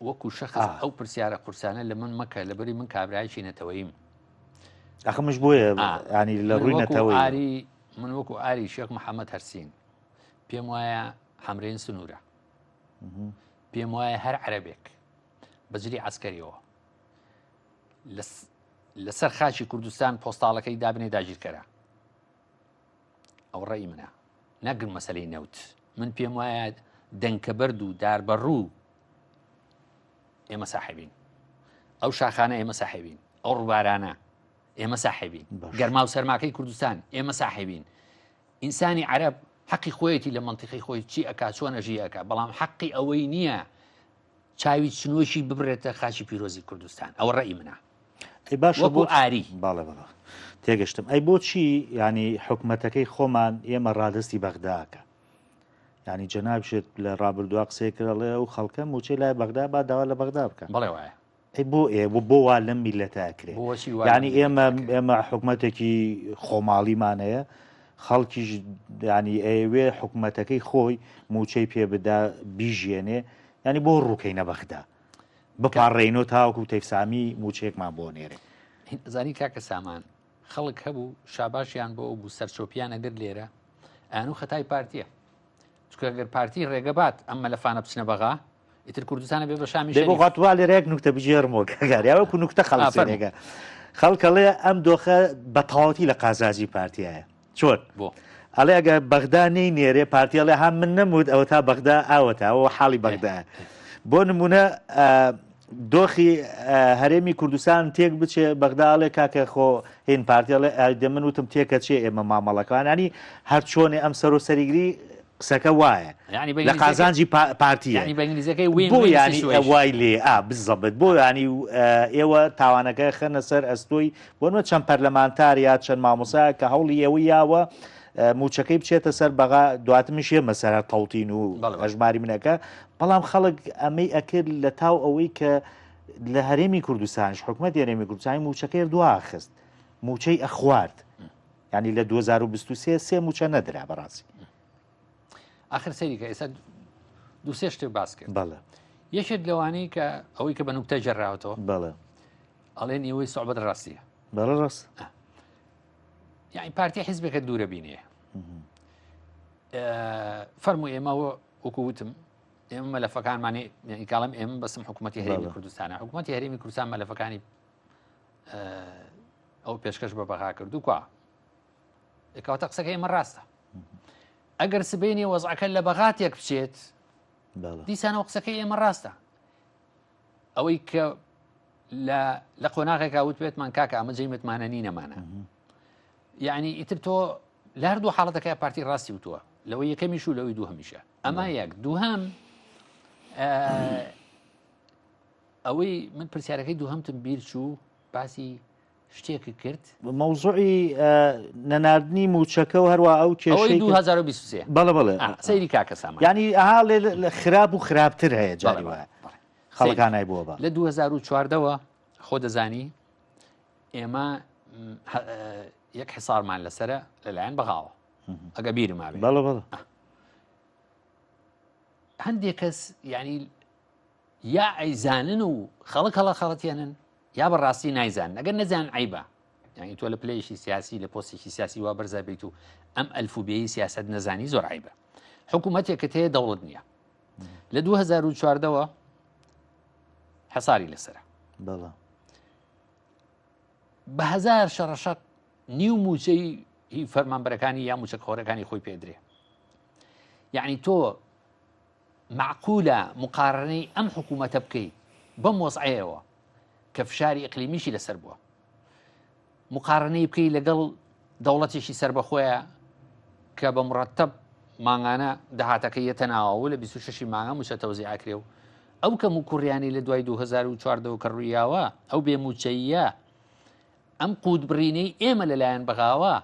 وەکو شەخس ئەو پرسیارە قورسانە لە من مەکە لەبەری من کابرایەکی نەتەوەییم. ئەخە منش بۆیە ینی لە ڕووی نەتەوەی. ئاری من وەکو ئاری شێخ محەممەد هەرسین پێم وایە حەمرین سنوورە پێم وایە هەر عەرەبێک بەجلی عسکەریەوە لەسەر خاکی کوردستان پۆستاڵەکەی دابنێ داگیرکەرە ئەو ڕێی منە نەگرم مەسلەی نەوت من پێم وایە دەنکە بەرد و داربەڕوو ئێمە ساحبین ئەو شاخانە ئێمە ساحبین ئەو ڕووبارانە ئێمە ساحبین گەرما و سەرماکەی کوردستان ئێمە ساحبین ئینسانی عەرەب حەقی خۆیەتی لە مەنتیقی خۆی چی ئەکا چۆن ئەژی ئەکا بەڵام حەقی ئەوەی نییە چاوی چنۆکی ببرێتە خاچی پیرۆزی کوردستان ئەوە ڕێی منە ئەی باشە بۆ ئاری باڵێ بەڵێ تێگەشتم ئەی بۆچی ینی حکومەتەکەی خۆمان ئێمە ڕادستی بەغداکە ینی جەنابشت لە ڕابردووە قسەی کردڵێ ئەو خەڵکە موچەی لای بەغدا با داوا لە بەغدا بکە بەڵێ وایە ئەی بۆ ئێ بۆ وا لەم میللەتە ئەکرێ بۆچی وا یعنی لەم میللەتە ئێمە ئەکرێ؟ ئێمە حکومەتێکی خۆماڵیمان هەیە خەڵکیش ینی ئەیەوێ حکومەتەکەی خۆی موچەی پێ بدا بیژێنێ ینی بۆ ڕووکەینە بەغدا بپاڕێینەوە تاوەکو تەیفسامی موچەیەکمان بۆ نێرێ زانی کاکە سامان خەڵک هەبوو شاباشیان بۆ ئەو بوو سەرچۆپیان ئەگرت لێرە ئەیان و خەتای پارتیە چونکە گەر پارتی ڕێگە بات ئەم مەلەفانە بچنە بەغا ئیتر کوردستانە بێ بە شامی دەی بۆ شەریف. خاتووا لێرە یەک نوکتە بگێڕمەوە کاک ئاری وەکو نوکتە خەڵک ئا، فەرموو. سەیرێکە خەڵک ئەڵێ ئەم دۆخە بە تەواوەتی لە قازانجی پارتیایە چۆن بۆ؟ ئەڵێ ئەگە بەغدا نەی نێرێ پارتی ئەڵێ ها من نەموت ئەوە تا بەغدا ئاوەتە ئەوە حاڵی بەغدایە بۆ نمونە ئا، دۆخی هەرێمی کوردستان تێک بچێ بەغدا ئەڵێ کاکە خۆ هین پارتی ئەڵێ ئایدە من وتم تێکە چێ ئێمە مامەڵەکان ینی هەر چۆنێ ئەم سەر و سەریگری قسەکە وایە لە قازانجی پارتیە بۆ ینی وای لێ ئا بزەبت بۆ ینی ئێوە تاوانەکە خەنە سەر ئەستۆی بۆنمە چەند پەرلەمانتار یا چەند مامۆسا کە هەوڵی ئێوە یاوە موچەکەی بچێتە سەر بەغا دواتمیش ئێمە سەر تەوتین و هەژماری منەکە بەڵام خەڵک ئەمەی ئەکرد لە تاو ئەوەی کە لە هەرێمی کوردستانش حکومەت هەرێمی کوردستانی موچەکەی دواخست موچەی ئەخوارد ینی لە 2023 سێ موچە نەدرا بەڕاستی آخر سەیری کە ئێستا دوو سێ شتێک باس کرد بەڵێ یەکێک لەوانەی کە ئەوەی کە بە نوکتە جێراوەتەوە بەڵێ ئەڵێن ئێوەی سوعبەت ڕاستیە بەڵێ ڕاست یعنی پارتی حیزبێکە دوورە بینێ فەرمو ئێمە وەکو وتم ئێمە مەلەفەکانمانی کاڵم ئێمە بەسم حکوومەتتی هەرێمی کوردستانە حکوومەتتی هەرێمی کوردستان مەلەفەکانی ئەو پێشکەش بە بەغا کردو کوا کەواتە قسەکە ئێمە ڕاستە ئەگەر سبینی وەزعەکە لە بەغاتێک بچێت دیسانەوە قسەکەی ئێمە ڕاستە ئەوەی کە لە قۆناغێکا وت بێتمان کاکە ئەمە جێی متمانە نینەمانە یعنی ئیتر تۆ لە هەردوو حاڵەتەکە پارتی ڕاستی وتووە لەوە یەکەمیش و لەوەی دوو هەمیشە ئەمە یەک دووهەم ئەوەی من پرسیارەکەی دووهەمتم بیر چوو باسی شتێک کرد مەوزوعی نەناردنی موچەکە و هەروە ئەو کێشەی 2023 بەڵێ بەڵێ سەیری کاکە سامان ینی ئەها لێ خراپ و خراپتر هەیە جاری وایە خەڵکانای بووە بە لە 2014ەوە خۆ دەزانی ئێمە یەک حسارمان لەسرە لەلایەن بەغاوە ئەگە بیرم مابێ بەڵێ بەڵێ هەندێک کەس یعنی یا ئەیزانن و خەڵک هەڵە خەڵەتێنن یا بەڕاستی نایزان ئەگەر نەزان عیبە. یعنی تۆ لە پلەیەکی سیاسی لە پۆستێکی سیاسی وا بەرزا بیت و ئەم ئەلفوبێی سیاست نەزانی زۆر عیبە حکوومەتێکت هەیە دەوڵەت نییە لە 2014ەوە حەساری لەسرە بەڵێ بە هەزار شەڕەشەق نیو موچەی هی فەرمانبەرەکانی یا موچە خۆرەکانی خۆی پێدرێ یعنی تۆ معقولە مقارنەی ئەم حکوومەتە بکەیت بەم وەزعەیەوە کە فشاری ئەقلیمیشی لەسەر بووە مقارنەی بکەی لەگەڵ دەوڵەتێکی سربەخۆیە کە بە مڕەتەب مانگانە داهاتەکەی یەتە ناوەوە لە 26 مانگە موچە تەوزی ئاکرێ و ئەو کەم و کوڕیانی لە دوای 2014 کە ڕوویاوە ئەو بێ موچەیە ئەم قوت بڕینەی ئێمە لەلایەن بەغاوە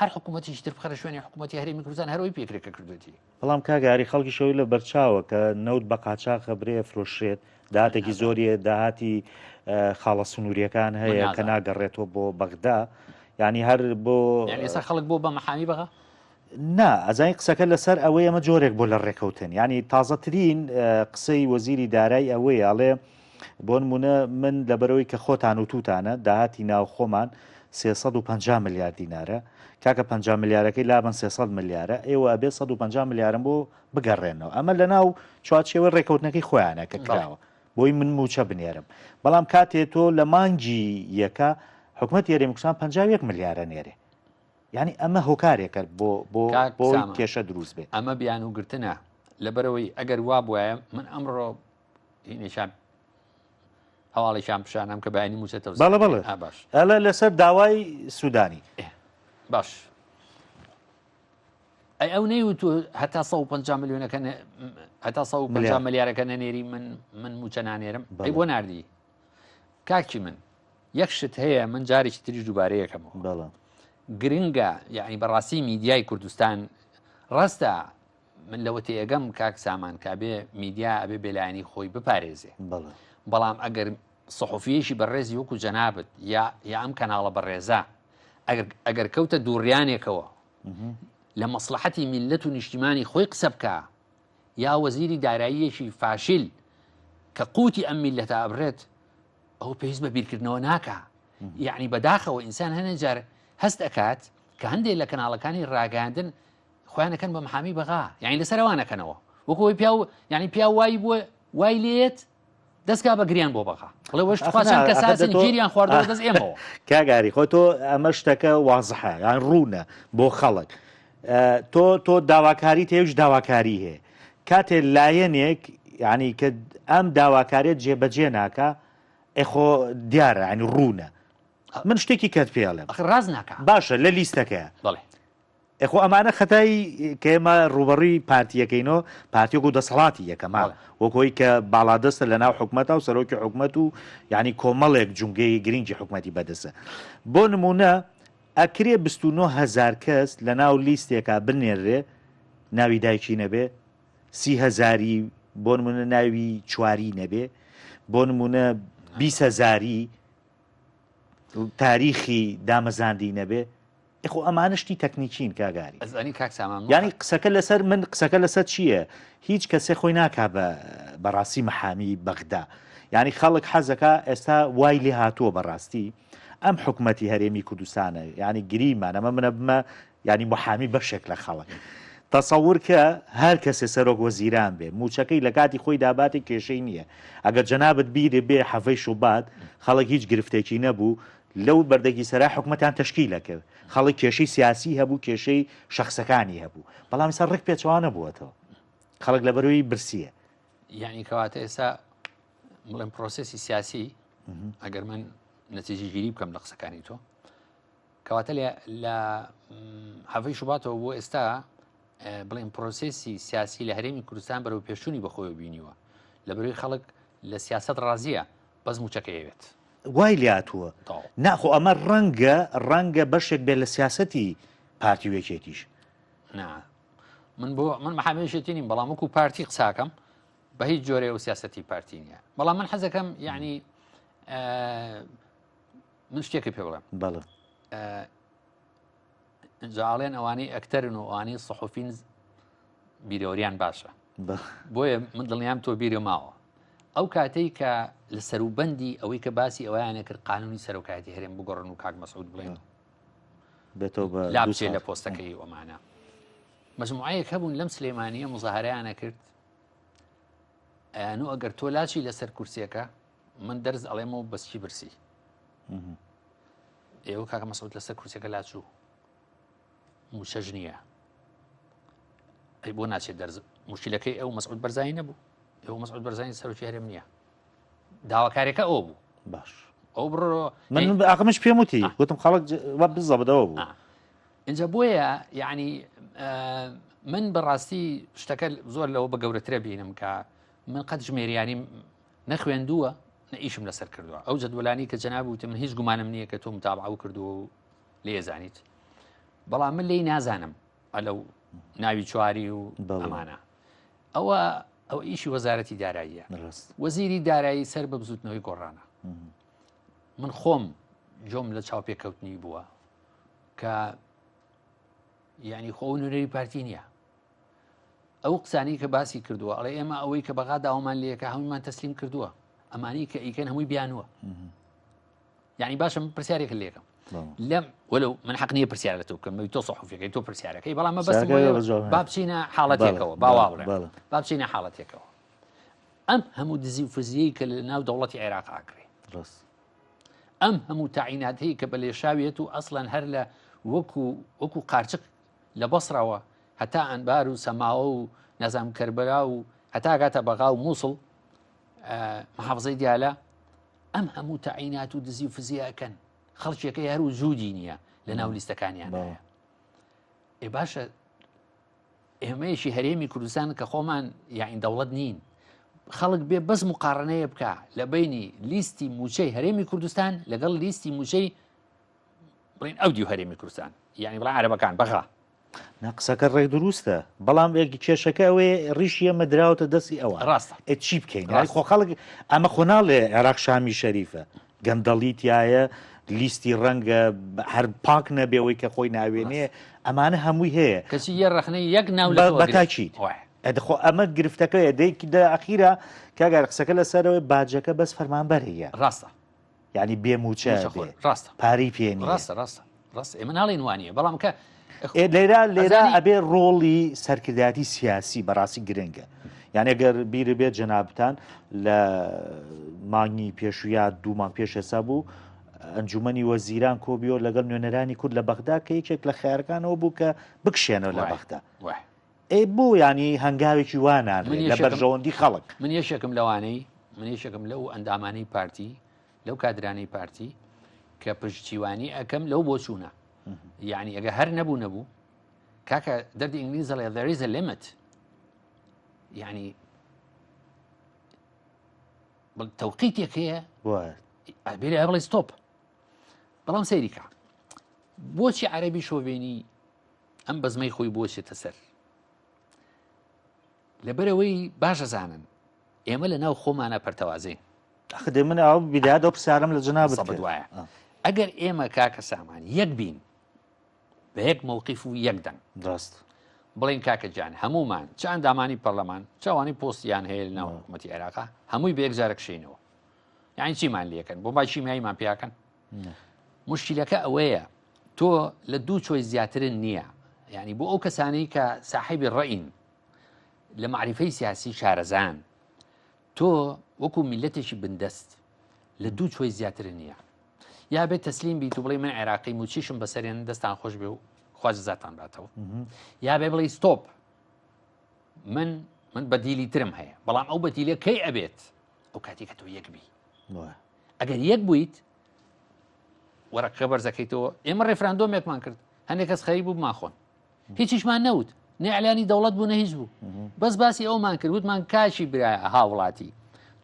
هەر حکوومەتیش تر بخەرە شوێنی حکوومەتی هەرێمی کوردستان هەرەوەی پێکرێت کە کردوێتی. بەڵام کاک ئاری خەڵکیش ئەوەی لە بەرچاوە کە نەوت بە قاچاخ ئەبرێ ئەفرۆشرێت داهاتێکی زۆری هەیە داهاتی خاڵە سنووریەکان هەیە کە ناگەڕێتەوە بۆ بەغدا یعنی هەر بۆ یعنی ئێستا خەڵک بۆ بە مەحامی بەغا نا ئەزانی قسەکە لەسەر ئەوەی ئەمە جۆرێک بۆ لە ڕێکەوتن ینی تازەترین قسەی وەزیری دارای ئەوەیە ئەڵێ بۆ نمونە من لەبەرەوەی کە خۆتان و توتانە داهاتی ناوخۆمان 350 ملیار دینارە کاکە 50 ملیارەکەی لابن 300 ملیارە ئێوە ئەبێ 150 ملیارم بۆ بگەڕێنەوە ئەمە لە ناو چوارچێوەی ڕێکەوتنەکەی خۆیانە کە کراوە بۆی من موچە بنێرم بەڵام کاتێ تۆ لە مانگی یەکە حکومەت یاریمە کوردستان 51 ملیارە نێرێ یانی ئەمە هۆکارێکە بۆ بۆ بۆ کێشە دروست بێت ئەمە بیانوگرتنە لەبەرەوەی ئەگەر وا بواە من ئەمڕۆ هینێکیان هەواڵێکیان پیشانم کە بەیانی موچە تەوزیع بەڵێ بەڵێ باش ئەلە لەسەر داوای سوودانی باش ئەی ئەو نەیوتو هەتا 150 ملیۆنەکە هەتا 150 ملیارەکە نەنێری من من موچە نانێرم ئەی بۆ ناردی کاکی من یەک شت هەیە من جارێکی تریش دووبارە یەکەمەوە بەڵێ گرنگە یعنی بەڕاستی میدیای کوردستان ڕاستە من لەوە تێگەم کاک سامان کە ئەبێ میدیا ئەبێ بێلایەنی خۆی بپارێزێ بەڵێ بەڵام ئەگەر سەحفیەکی بەڕێزی وەکو جەنابت یا یا ئەم کەناڵە بەڕێزە ئەگەر ئەگەر کەوتە دووڕیانێکەوە لە مەسلحەتی میلەت و نیشتیمانی خۆی قسە بکە یا وەزیری داراییەکی فاشیل کە قوتی ئەم میلەتە ئەبرێت ئەو پێویست بە بیرکردنەوە ناکا یعنی بەداخەوە ئینسان هەنێ جار هەست ئەکات کە هەندێک لە کەناڵەکانی ڕاگەاندن خۆیانەکەن بە محامی بەغا یعنی لەسەر ئەوانەکەنەوە وەکەوەی پیا یعنی پیا وای بووە وای لێت دەستکا بە گریان بۆ بەغا بڵێ وەش خواچەند کەساسن گیریان خواردەوە دەست ئێمەوە کاگاری خۆ تۆ ئەمە شتەکە وازحە یان ڕوونە بۆ خەڵک تۆ تۆ داواکاری تێوش داواکاری هەیە کاتێ لایەنێک یعنی کە ئەم داواکاریت جێبەجێ ناکا ئەخۆ دیارە ینی ڕوونە من شتێکی کەت پێڵێم ڕاز ناکە باشە لە لیستەکەیە بەڵێ ئەخۆ ئەمانە خەتای کە ئێمە ڕوبەڕووی پارتیەکەینەوە پارتیەک و دەسەڵاتی یەکەما وەکۆی کە باڵادەستە لە ناو حکومەتە و سەرۆکی حکومەت و یعنی کۆمەڵێک جونگەی گرنگی حکومەتی بەدەسە بۆ نمونە ئەکرێ 29 هزار کەس لە ناو لیستێکا بنێرێ ناوی دایکی نەبێ سی هەزاری بۆ نمونە ناوی چواری نەبێ بۆ نمونە 20 هەزاری تاریخی دامەزاندی نەبێ خۆ ئەمانە شتی تەکنیکین کاگاری ئەزانی کاک سامان یانی قسەکە لەسەر من قسەکە لەسەر چییە هیچ کەسێ خۆی ناکا بە بەڕاستی محامی بەغدا یعنی خەڵک حەزەکە ئێستا وای لێ هاتووە بەڕاستی ئەم حکومەتی هەرێمی کوردستانە یعنی گریمان ئەمە منە بمە یعنی محامی بەشێک لە خەڵک تەسەور کە هەر کەسێ سەرۆک وەزیران بێ موچەکەی لە کاتی خۆی داباتی کێشەی نییە ئەگەر جەنابت بیرێ بێ حەڤەی شوبات خەڵک هیچ گرفتێکی نەبوو لەو بەردەگی سەرا حکومەتیان تەشکیلە کرد خەڵک کێشەی سیاسی هەبوو کێشەی شخصەکانی هەبوو بەڵام ئێستا ڕێک پێچەوانە بووەتەوە خەڵک لەبەرەوەی برسیە یعنی کەواتە ئێستا بڵێم پرۆسسی سیاسی ئەگەر من نەتیجەگیری بکەم لە قسەکانی تۆ کەواتە لە حەڤەی شوباتەوە بۆ ئێستا بڵێن پرۆسسی سیاسی لە هەرێمی کوردستان بەرەو پێشونی بەخۆی بینیوە لە بەروی خەڵک لە سیاست ڕازیە بەس موچەکەیەوێت وای لاتووە ناخۆ ئەمە ڕەنگە ڕەنگە بەشێک بێت لە سیاستی پارتی وێکێتیش نا من بۆ من محامێشێتی نیم بەڵام وەکو پارتی قساکەم بە هیچ جۆرێ و سیاستی پارتی نییە بەڵام من حەزەکەم یعنی من شتێکی پێ بڵێم بەڵێ جاڵێن ئەوانەی ئەکتەرن و ئەوانەی سەحوفین بیرەوەریان باشە بۆیە من دڵنیام تۆ بیرە ماوە. ئەو کاتەی کە لە سەروبەندی ئەوەی کە باسی ئەویانە کرد قانونی سەرۆکایەتی هەرێم بگۆڕن و کاک مەسعود بڵێن بێتەوە بە لا بچێ لە پۆستەکەی ئەمانە مەجموعەیەک هەبوون لەم سلێمانیە مزاهرەیانە کرد ئەیانو ئەگەر تۆ لاچی لەسەر کورسیەکە من دەرز ئەڵێمەوە بەسکی برسی ئێوە کاکە مەسعود لەسەر کورسەکە لاچوو موچەش نییە ئەی بۆ ناچێت دەرز مشکلەکەی ئەو مەسعود بەرزانی نەبوو ئەو مەسعود بەرزانی سەرۆکی هەرێم نییە داواکارەکە ئەو بوو باش ئەو بڕۆ من ئاقمش پێم وتی گوتم خەڵک وە بزەبدەوە بوو اینجا بۆیە یعنی من بەڕاستی شتەکە زۆر لەوە بە گەورەترە بینم کە من قەت ژمێریانیم نەخوێندووە نە ئیشم لەسەر کردووە ئەو جەدوەلانی کە جەناب وتم من هیچ گومانم نییە کە تۆ متابعە کردووە و لێزانیت بەڵام من لێی نازانم ئەلەو ناوی چواری و ئەمانە ئەوە ئەو ئیشی وەزارەتی داراییە وەزیری دارایی سەر بە بزوتنەوەی گۆڕانە من خۆم جۆم لە چاوپێکەوتنی بووە کە یعنی خۆ نوێنەری پارتی نییە ئەو قسانەی کە باسی کردووە ئەڵێ ئێمە ئەوەی کە بەغا داوامان لەکە هەمومان تەسلیم کردووە ئەمانی کە ئیکەن هەمووی بیانوە یعنی باشە من پرسیارێک لێکم لەم وەلو من حەق نییە پرسیار لە تۆ بکەم تۆ سەحوفەکەی تۆ پرسیارەکەی بەڵام بەس با بچینە حاڵەتێکەوە باوا بڵێ با بچینە حاڵەتێکەوە ئەم هەموو دزی و فزیەی کە لە ناو دەوڵەتی عێراق ئاکرێ ئەم هەموو تاعیناتەی کە بە لێشاوێت و ئەسڵەن هەر لە وەکو وەکو قارچک لە بەسڕەوە هەتا ئەنبار و سەماوە و نازانم کەربەلا و هەتا گاتە بەغا و مووسڵ محافزەی دیالە ئەم هەموو تەعینات و دزی و فزیە ئەکەن خەڵکیەکەی هەر و جوودی نییە لە ناو لیستەکانیان ئێ باشە ئێمەیەکی هەرێمی کوردستان کە خۆمان یاین دەوڵەت نین خەڵک بێ بەس مقاڕنەیە بکە لە بینی لیستی موچەی هەرێمی کوردستان لەگەڵ لیستی موچەی بڵین ئەو دیو هەرێمی کوردستان یعنی بڵێ عەرەبەکان بەغا. نا قسەکە ڕێک دروستە بەڵام کێشەکە ئەوەیە ڕیشی ئێمە دراوەتە دەستی ئەوان ڕاستە ئێ چی بکەین یانی خۆ خەڵک ئەمە خۆ ناڵێ عێراق شامی شەریفە گەندەڵی تایە لیستی ڕەنگە هەر پاک نەبێ ئەوەی کە خۆی ناوێنێ ئەمانە هەمووی هەیە کەچی یە ڕەخنەی یەک ناو لە تۆ ئەگرێ. بەتاکید وایە. ئەدە خۆ ئەمە گرفتەکەیە دەی دە ئەخیرا کاک ئارە قسەکە لەسەرەوەی باجەکە بەس فەرمانبەر هەیە ڕاستە یعنی بێ موچە موچەخۆر ڕاستە پارەی پێ نییە ڕاستە ڕاستە ڕاستە ئێمە ناڵێن وانە بەڵام کە لێرە لێرە ئەبێ ڕۆڵی سەرکردایەتی سیاسی بەڕاستی گرنگە یعنی ئەگەر بیر بێت جەنابتان لە مانگی پێشویا دوو مانگ پێش ئێستا بوو ئەنجومنی وەزیران کۆبیۆ لەگەڵ نوێنەرانی کورد لە بەغدا کە یەکێک لە خیارەکانەوە بوو کە بکشێنەوە لە بەغدا ئێ بۆ یانی هەنگاوێکی وا نانرێت لە بەرژەوەندی خەڵک؟ من یەکێکم لەوانەی من یەکێکم لەو ئەندامانەی پارتی لەو کادرانەی پارتی کە پشتیوانی ئەەکەم لەو بۆچوونە یعنی ئەگە هەر نەبوو نەبوو کاکە دەردی ئینگلیز دەڵێ there is a limit یعنی تەوقیتێک هەیە بێ بڵێ ستۆپ بەڵام سەیریکە بۆچی عەربی شۆڤێنی ئەم بەزمەی خۆی بۆچێتە سەر لەبەرەوەی باش ئەزانن ئێمە لە ناو خۆمانە پەرتەوازین ئەخدێ من ئەو بیدادە پرسیارم لە جەنابت سەبت وایە ئەگەر ئێمە کاکە سامان یەک بین بە یەک مەوقیف و یەک دەنگ ڕاست بڵین کاکە جان هەمومان چ ئەندامانی پەرلەمان چاوانی پۆستیان هەیە لە ناو حکوومەتی عێراقا هەمووی بە یەک جارە کشینەوە یعنی چیمان لەکەن بۆ با شیمیاییمان پیاکەن مشکلەکە ئەوەیە تۆ لە دوو چۆی زیاترن نییە یعنی بۆ ئەو کەسانەی کە ساحێبی ڕەئین لە معریفەی سیاسی شارەزان تۆ وەکو میلەتێکی بندەست لە دوو چۆی زیاتر نییە یا بێت تەسلیم بیت و بڵێ من عێراقی موچیشم بەسەرێن دەستان خۆش بێ و خوا جزاتان باتەوە یا بێ بڵێ ستۆپ من من بەدیلی ترم هەیە بەڵام ئەو بەدیلە کەی ئەبێت ئەو کاتێک کە تۆ یەک بی ئەگەر یەک بوویت وەرەقەکە بەرزەکەیتەوە ئێمە ڕێفراندۆمێکمان کرد هەندێک کەس خەریک بوو بمانخۆن هیچیشمان نەوت نەعلانی دەوڵەت بوو نە هیچ بوو بەس باسی ئەومان کرد وتمان کاشی برا هاوڵاتی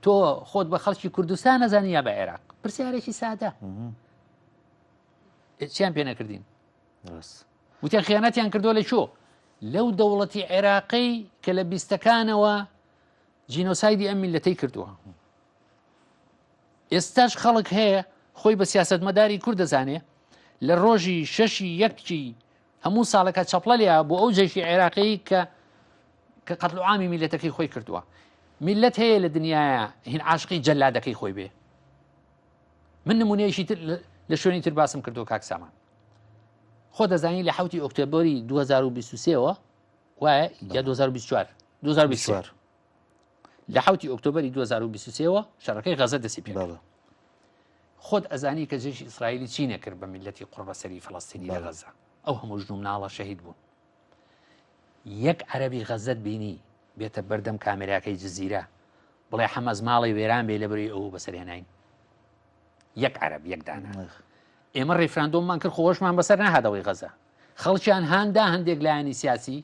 تۆ خۆت بە خەڵکی کوردستان نەزانی یا بە عێراق پرسیارێکی سادە چیان پێ نەکردین وتیان خیانەتیان کردووە لە چۆ لەو دەوڵەتی عێراقی کە لە بیستەکانەوە جینۆسایدی ئەم میلەتەی کردووە ئێستاش خەڵک هەیە خۆی بە سیاسەتمەداری کورد دەزانێ لە ڕۆژی شەشی یەککی هەموو ساڵەکە چەپڵە لێ بۆ ئەو جەیشی عێراقی کە کە قەتل و عامی میلەتەکەی خۆی کردووە. میلەت هەیە لە دنیاە هین عاشقی جەلادەکەی خۆی بێ من نمونەیەکی تر لە شوێنی تر باسم کردو کاک سامان خۆ دەزانی لە حوتی ئۆکتۆبری 2023ەوە وایە یا 2024 2024 لە حوتی ئۆکتۆبری 2023ەوە شەڕەکەی غەزە دەسی پێ خۆت ئەزانی کە جێشی ئیسرائیلی چی نەکرد بە میلەتی قڕبەسەری فلستینی لە غەزە ئەو هەموو ژن و مناڵە شەهید بوون یەک عەرەبی غەزەت بینی بێتە بەردەم کامێراکەی جززیرە بڵێ حەمەز ماڵی وێران بێ لە بری ئەو بەسەرهێناین یەک عەرەب یەک دانا ئێمە ڕیفراندۆممان کرد خۆشمان بەسەر نەهاتەوەی غەزە خەڵکیان هاندا هەندێک لایەنی سیاسی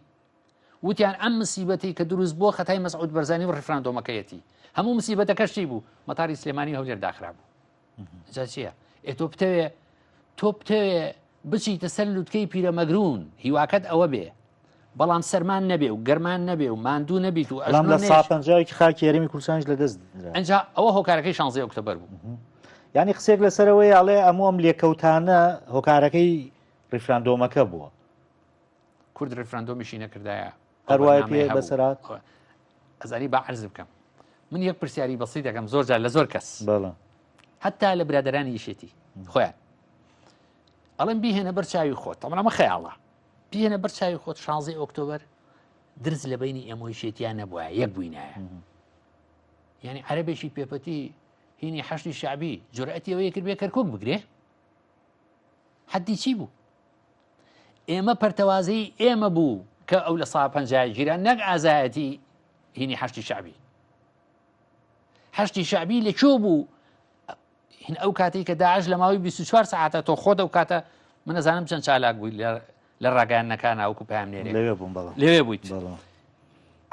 وتیان ئەم مسیبەتی کە دروست بۆ خەتای مەسعود بەرزانی و ڕیفراندۆمەکەیەتی هەموو مسیبەتەکەش چی بوو مەتاری سلێمانی هەولێر داخرا بوو جا چییە ئێ تۆ بتەوێ تۆ بتەوێ بچیتە سەر لوتکەی پیرەمەگرون هیواکەت ئەوە بێ بەڵام سەرمان نەبێ و گەرمان نەبێ و ماندوو نەبیت و ئەژنۆ لە سا پەنجایەکی خاکی هەرێمی کوردستانیش لە دەست ئەنجا ئەوە هۆکارەکەی شانزەی ئۆکتۆبەر بوو یعنی قسێک لەسەرەوەی ئەڵێ ئەموو ئەم لێکەوتانە هۆکارەکەی ڕیفراندۆمەکە بووە کورد ڕیفراندۆمیشی نەکردایە هەروایە پێ بەسەرات ئەزانی با عرض بکەم من یەک پرسیاری بەسی دەکەم زۆر جار لە زۆر کەس هەتا لە برادرانی یشێتی خۆیان ئەڵێم بیهێنە بەر چاوی خۆت ئەمە خەیاڵە بیهێنە بەر چاوی خۆت 16 ئۆکتۆبەر درز لە بینی ئێمەی شێتیان نەبووە یەک بووینایە یعنی عەربێکی پێپەتی هینی حەشتی شعبی جورئەتی ئەوەیە کرد بێ کەرکک بگرێ حەدی چی بوو ئێمە پەرتەوازەی ئێمە بوو کە ئەو لە سا پەنجای گیرا نەک ئازایەتی هینی حەشتی شعبی حەشتی شعبی لە کوێ بوو هین ئەو کاتێک کە داعش لە ماوەی 24 ساعتە تۆ خۆت ئەو کاتە من نەزانم چەند چالاک بووی لە ڕاگەیاندنەکان وەکو پامنێرێک لەوێ بووم بەڵێ لەوێ بوویت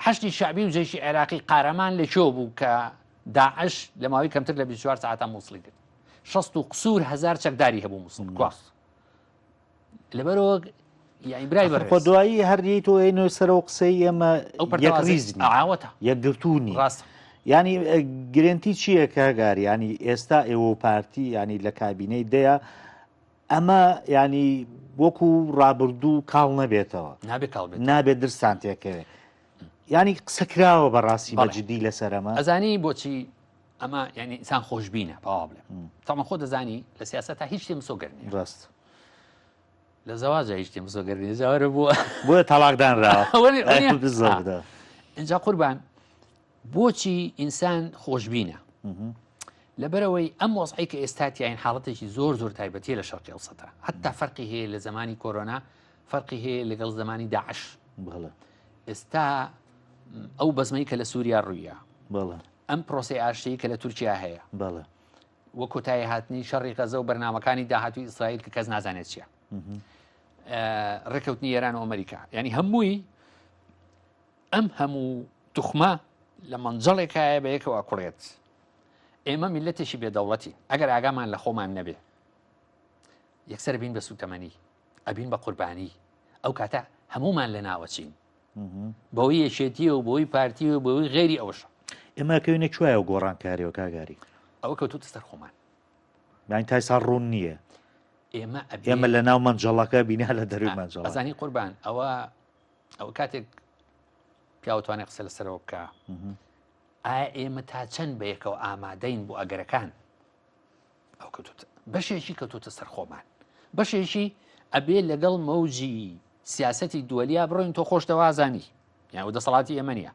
حەشتی شعبی و جەیشی عێراقی قارەمان لە کوێ بوو کە داعش لە ماوەی کەمتر لە 24 ساعتە مووسڵی کرد 60 و قسوور هزار چەکداری هەبوو مووسڵ کوا لەبەرەوە یعنی برای بەڕێز خۆ دوایی هەر یەی تۆ ئەینەوە سەرەوە قسەی ئێمە ئەو پەرتەوازەی یەکڕیز نین ئاوەتە یەکگرتوو نین ڕاستە ینی گرنتی چییە کاگار ینی ئێستا ئێوە و پارتی ینی لە کابینەی دەیە ئەمە ینی وەکو ڕابردوو کاڵ نەبێتەوە نابێ کاڵ بێت نابێت درستان تێکەوێت ینی قسە کراوە بەڕاستی بە بەڵێ. جدی لەسەر ئەمە ئەزانی بۆچی ئەمە یعنی ئینسان خۆشببینە پاوا بڵێ تامان خۆ دەزانی لە سیاسەت تا هیچ شتێ مسۆگەر نیە ڕاست لە زەواجە هیچ شتێ مسۆگەر نیە جاوەرە بووە بۆیە تەڵاقدانراوە بالضبط. اینجا قوربان بۆچی ئینسان خۆشببینە لەبەرەوەی ئەم وەزعی کە ئێستا تیاین حاڵەتێکی زۆر زۆر تایبەتیە لە شەرقی ئەوسەتە حتا فەرقی هەیە لە زمانی کۆرۆنا فەرقی هەیە لەگەڵ زمانی داعش بەڵێ ئێستا ئەو بەزمەی کە لە سووریا ڕوویە بەڵێ ئەم پرۆسەی ئاشتیی کە لە تورکیا هەیە بەڵێ وە کۆتایی هاتنی شەڕی غەزە و بەرنامەکانی داهاتوی ئیسرائیل کە کەس نازانێت چییە ڕێککەوتنی ئێران و ئەمریکا یعنی هەمووی ئەم هەموو توخمە لە مەنجەڵێکایە بە یەکەوە کوڕێت ئێمە میلەتێکی بێدەوڵەتی ئەگەر ئاگامان لە خۆمان نەبێ یەکسەر بین بە سوتەمەنی ئەبین بە قوربانی ئەو کاتە هەمومان لە ناوەچین بەوەی یەکێتیە و بۆی پارتی و بۆی غێری ئەوەشە. ئێمە کەوینە کوایە و گۆڕانکاریەوە کاگاری؟ ئەوە کەوتوتە سەر خۆمان. یانی تا ئێستا ڕوون نییە. ئێمە ئەبێ ئێمە لە ناو مەنجەڵەکە بینا لە دەروی مەنجەڵە. ئەزانی قوربان ئەوە ئەوە کاتێک پیاو توانێت قسە لەسەرەوە بکە ئایا ئێمە تا چەند بە یەکەوە ئامادەین بۆ ئەگەرەکان ئەو کەوتوتە بەشێکی کەوتوتە سەر خۆمان بەشێکی ئەبێ لەگەڵ مەوجی سیاسەتی دووەلیا بڕۆین تۆ خۆش دەوازانی یان دەسەڵاتی ئێمە نیە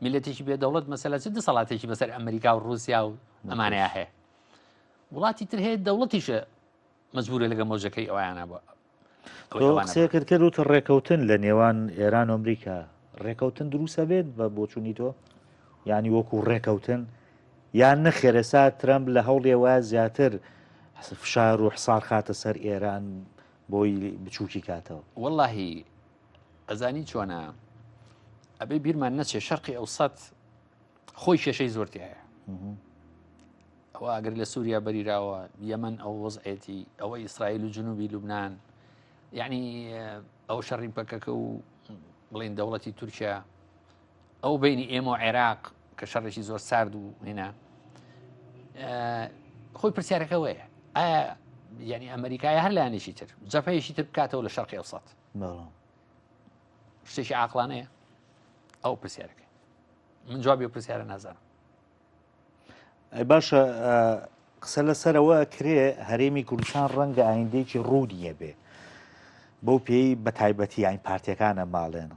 میلەتێکی بێ دەوڵەت مەسەلە چ دەسەڵاتێکی بەسەر ئەمریکا و رووسیا و ئەمانەیە هەیە وڵاتی تر هەیە دەوڵەتیشە مەجبورە لەگە مەوجەکەی ئەویانە بۆ قسەکرد کرد وت ڕێکەوتن لە نێوان ئێران و ئەمریکا ڕێکەوتن دروستە بێت بە بۆچوونی تۆ ینی وەکو ڕێکەوتن یان نەخێر ئێستا ترەمپ لە هەوڵێ وایە زیاتر فشار و حسار خاتە سەر ئێران بۆی بچووکی کاتەوە. وەڵاهی ئەزانی چۆنە ئەبێ بیرمان نەچێ شەرقی ئەوسەت خۆی کێشەی زۆر تایە ئەوە ئەگەر لە سووریا بەریراوە یەمەن ئەو وەزعێتی ئەوە ئیسرائیل و جنوبی لوبناان یعنی ئەو شەڕی پەکەکە و بڵین دەوڵەتی تورکیا ئەو بینی ئێمە و عێراق کە شەڕێکی زۆر سارد و هێنا خۆی پرسیارەکە وەیە ئایا یعنی ئەمریکای هەر لایەنێکی تر جەپەیەکی تر بکاتەوە لە شەرقی ئەوسەت شتێکی عقلانەیە ئەو پرسیارەکە. من جوابی پرسیارە نازانم. ئەی باشە قسە لەسەرەوە کرێ هەرێمی کوردستان ڕەنگە ئایندەیەکی ڕوونی هەبێ بەو پێی بە تایبەتی یانی پارتیەکانە ماڵێن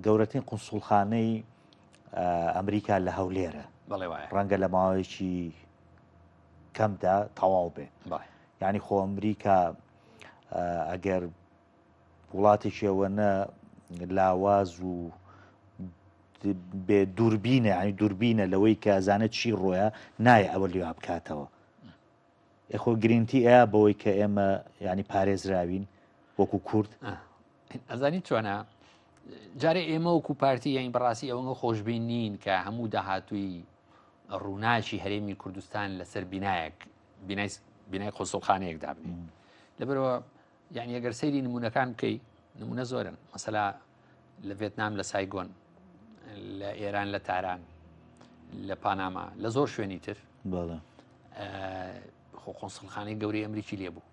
گەورەترین قونسوڵخانەی ئەمریکا لە هەولێرە ڕەنگە لە ماوەیەکی کەمدا تەواو بێ یعنی خۆ ئەمریکا ئەگەر وڵاتێکی ئەوەنە لاواز و بێ دووربینە ینی دووربینە لەوەی کە ئەزانێت چی ڕۆیە نایە ئەوە لێوا بکاتەوە ئەخۆ گرینتی ئەیا بەوەی کە ئێمە ینی پارێزراوین وەکو کورد ئەزانی چۆنە جارێ ئێمە وەکو پارتی یانی بەڕاستی ئەوەنگە خۆشببین نین کە هەموو داهاتووی ڕووناکی هەرێمی کوردستان لەسەر بینایەک بینای بینای قۆسڵخانەیەک دابنین لەبەرەوە یعنی ئەگەر سەیری نمونەکان بکەی نمونە زۆرن مەسەلا لە ڤێتنام لە سایگۆن لە ئێران لە تاران لە پاناما لە زۆر شوێنی تر خۆ قۆنسڵخانەی گەورەی ئەمریکی لێ بوو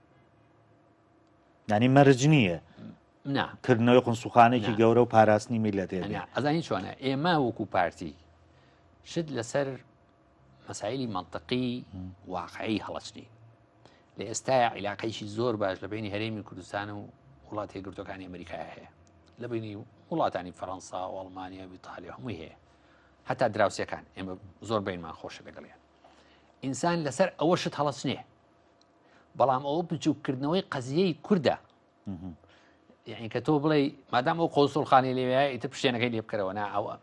ینی مەرج نییە کردنەوەی قنسوخانێکی گەورە و پاراستنی میلەتێ ئەزانی چۆنە ئێمە وەکو پارتی شت لەسەر مەسایلی مەنتقی واقعی هەڵەچنین لە ئێستایا عیلاقەیەکی زۆر باش لە بینی هەرێمی کوردستان و وڵاتی یەکگرتوەکانی ئەمریکا هەیە لە بینی وڵاتانی فەەنسا و ئەڵمانیا و ئیتالیا هەمووی هەیە هەتا دراوسەکان ئێمە زۆر بینمان خۆشە لەگەڵیان ئینسان لەسەر ئەوە شت هەڵەچنێ بەڵام ئەوە بچووکردنەوەی قەزیەی کوردە یعنی کە تۆ بڵێ مادام ئەو قۆنسوڵخانەی لێوایە ئیتر پشتێنەکەی لێ بکەرەوە نا ئەوە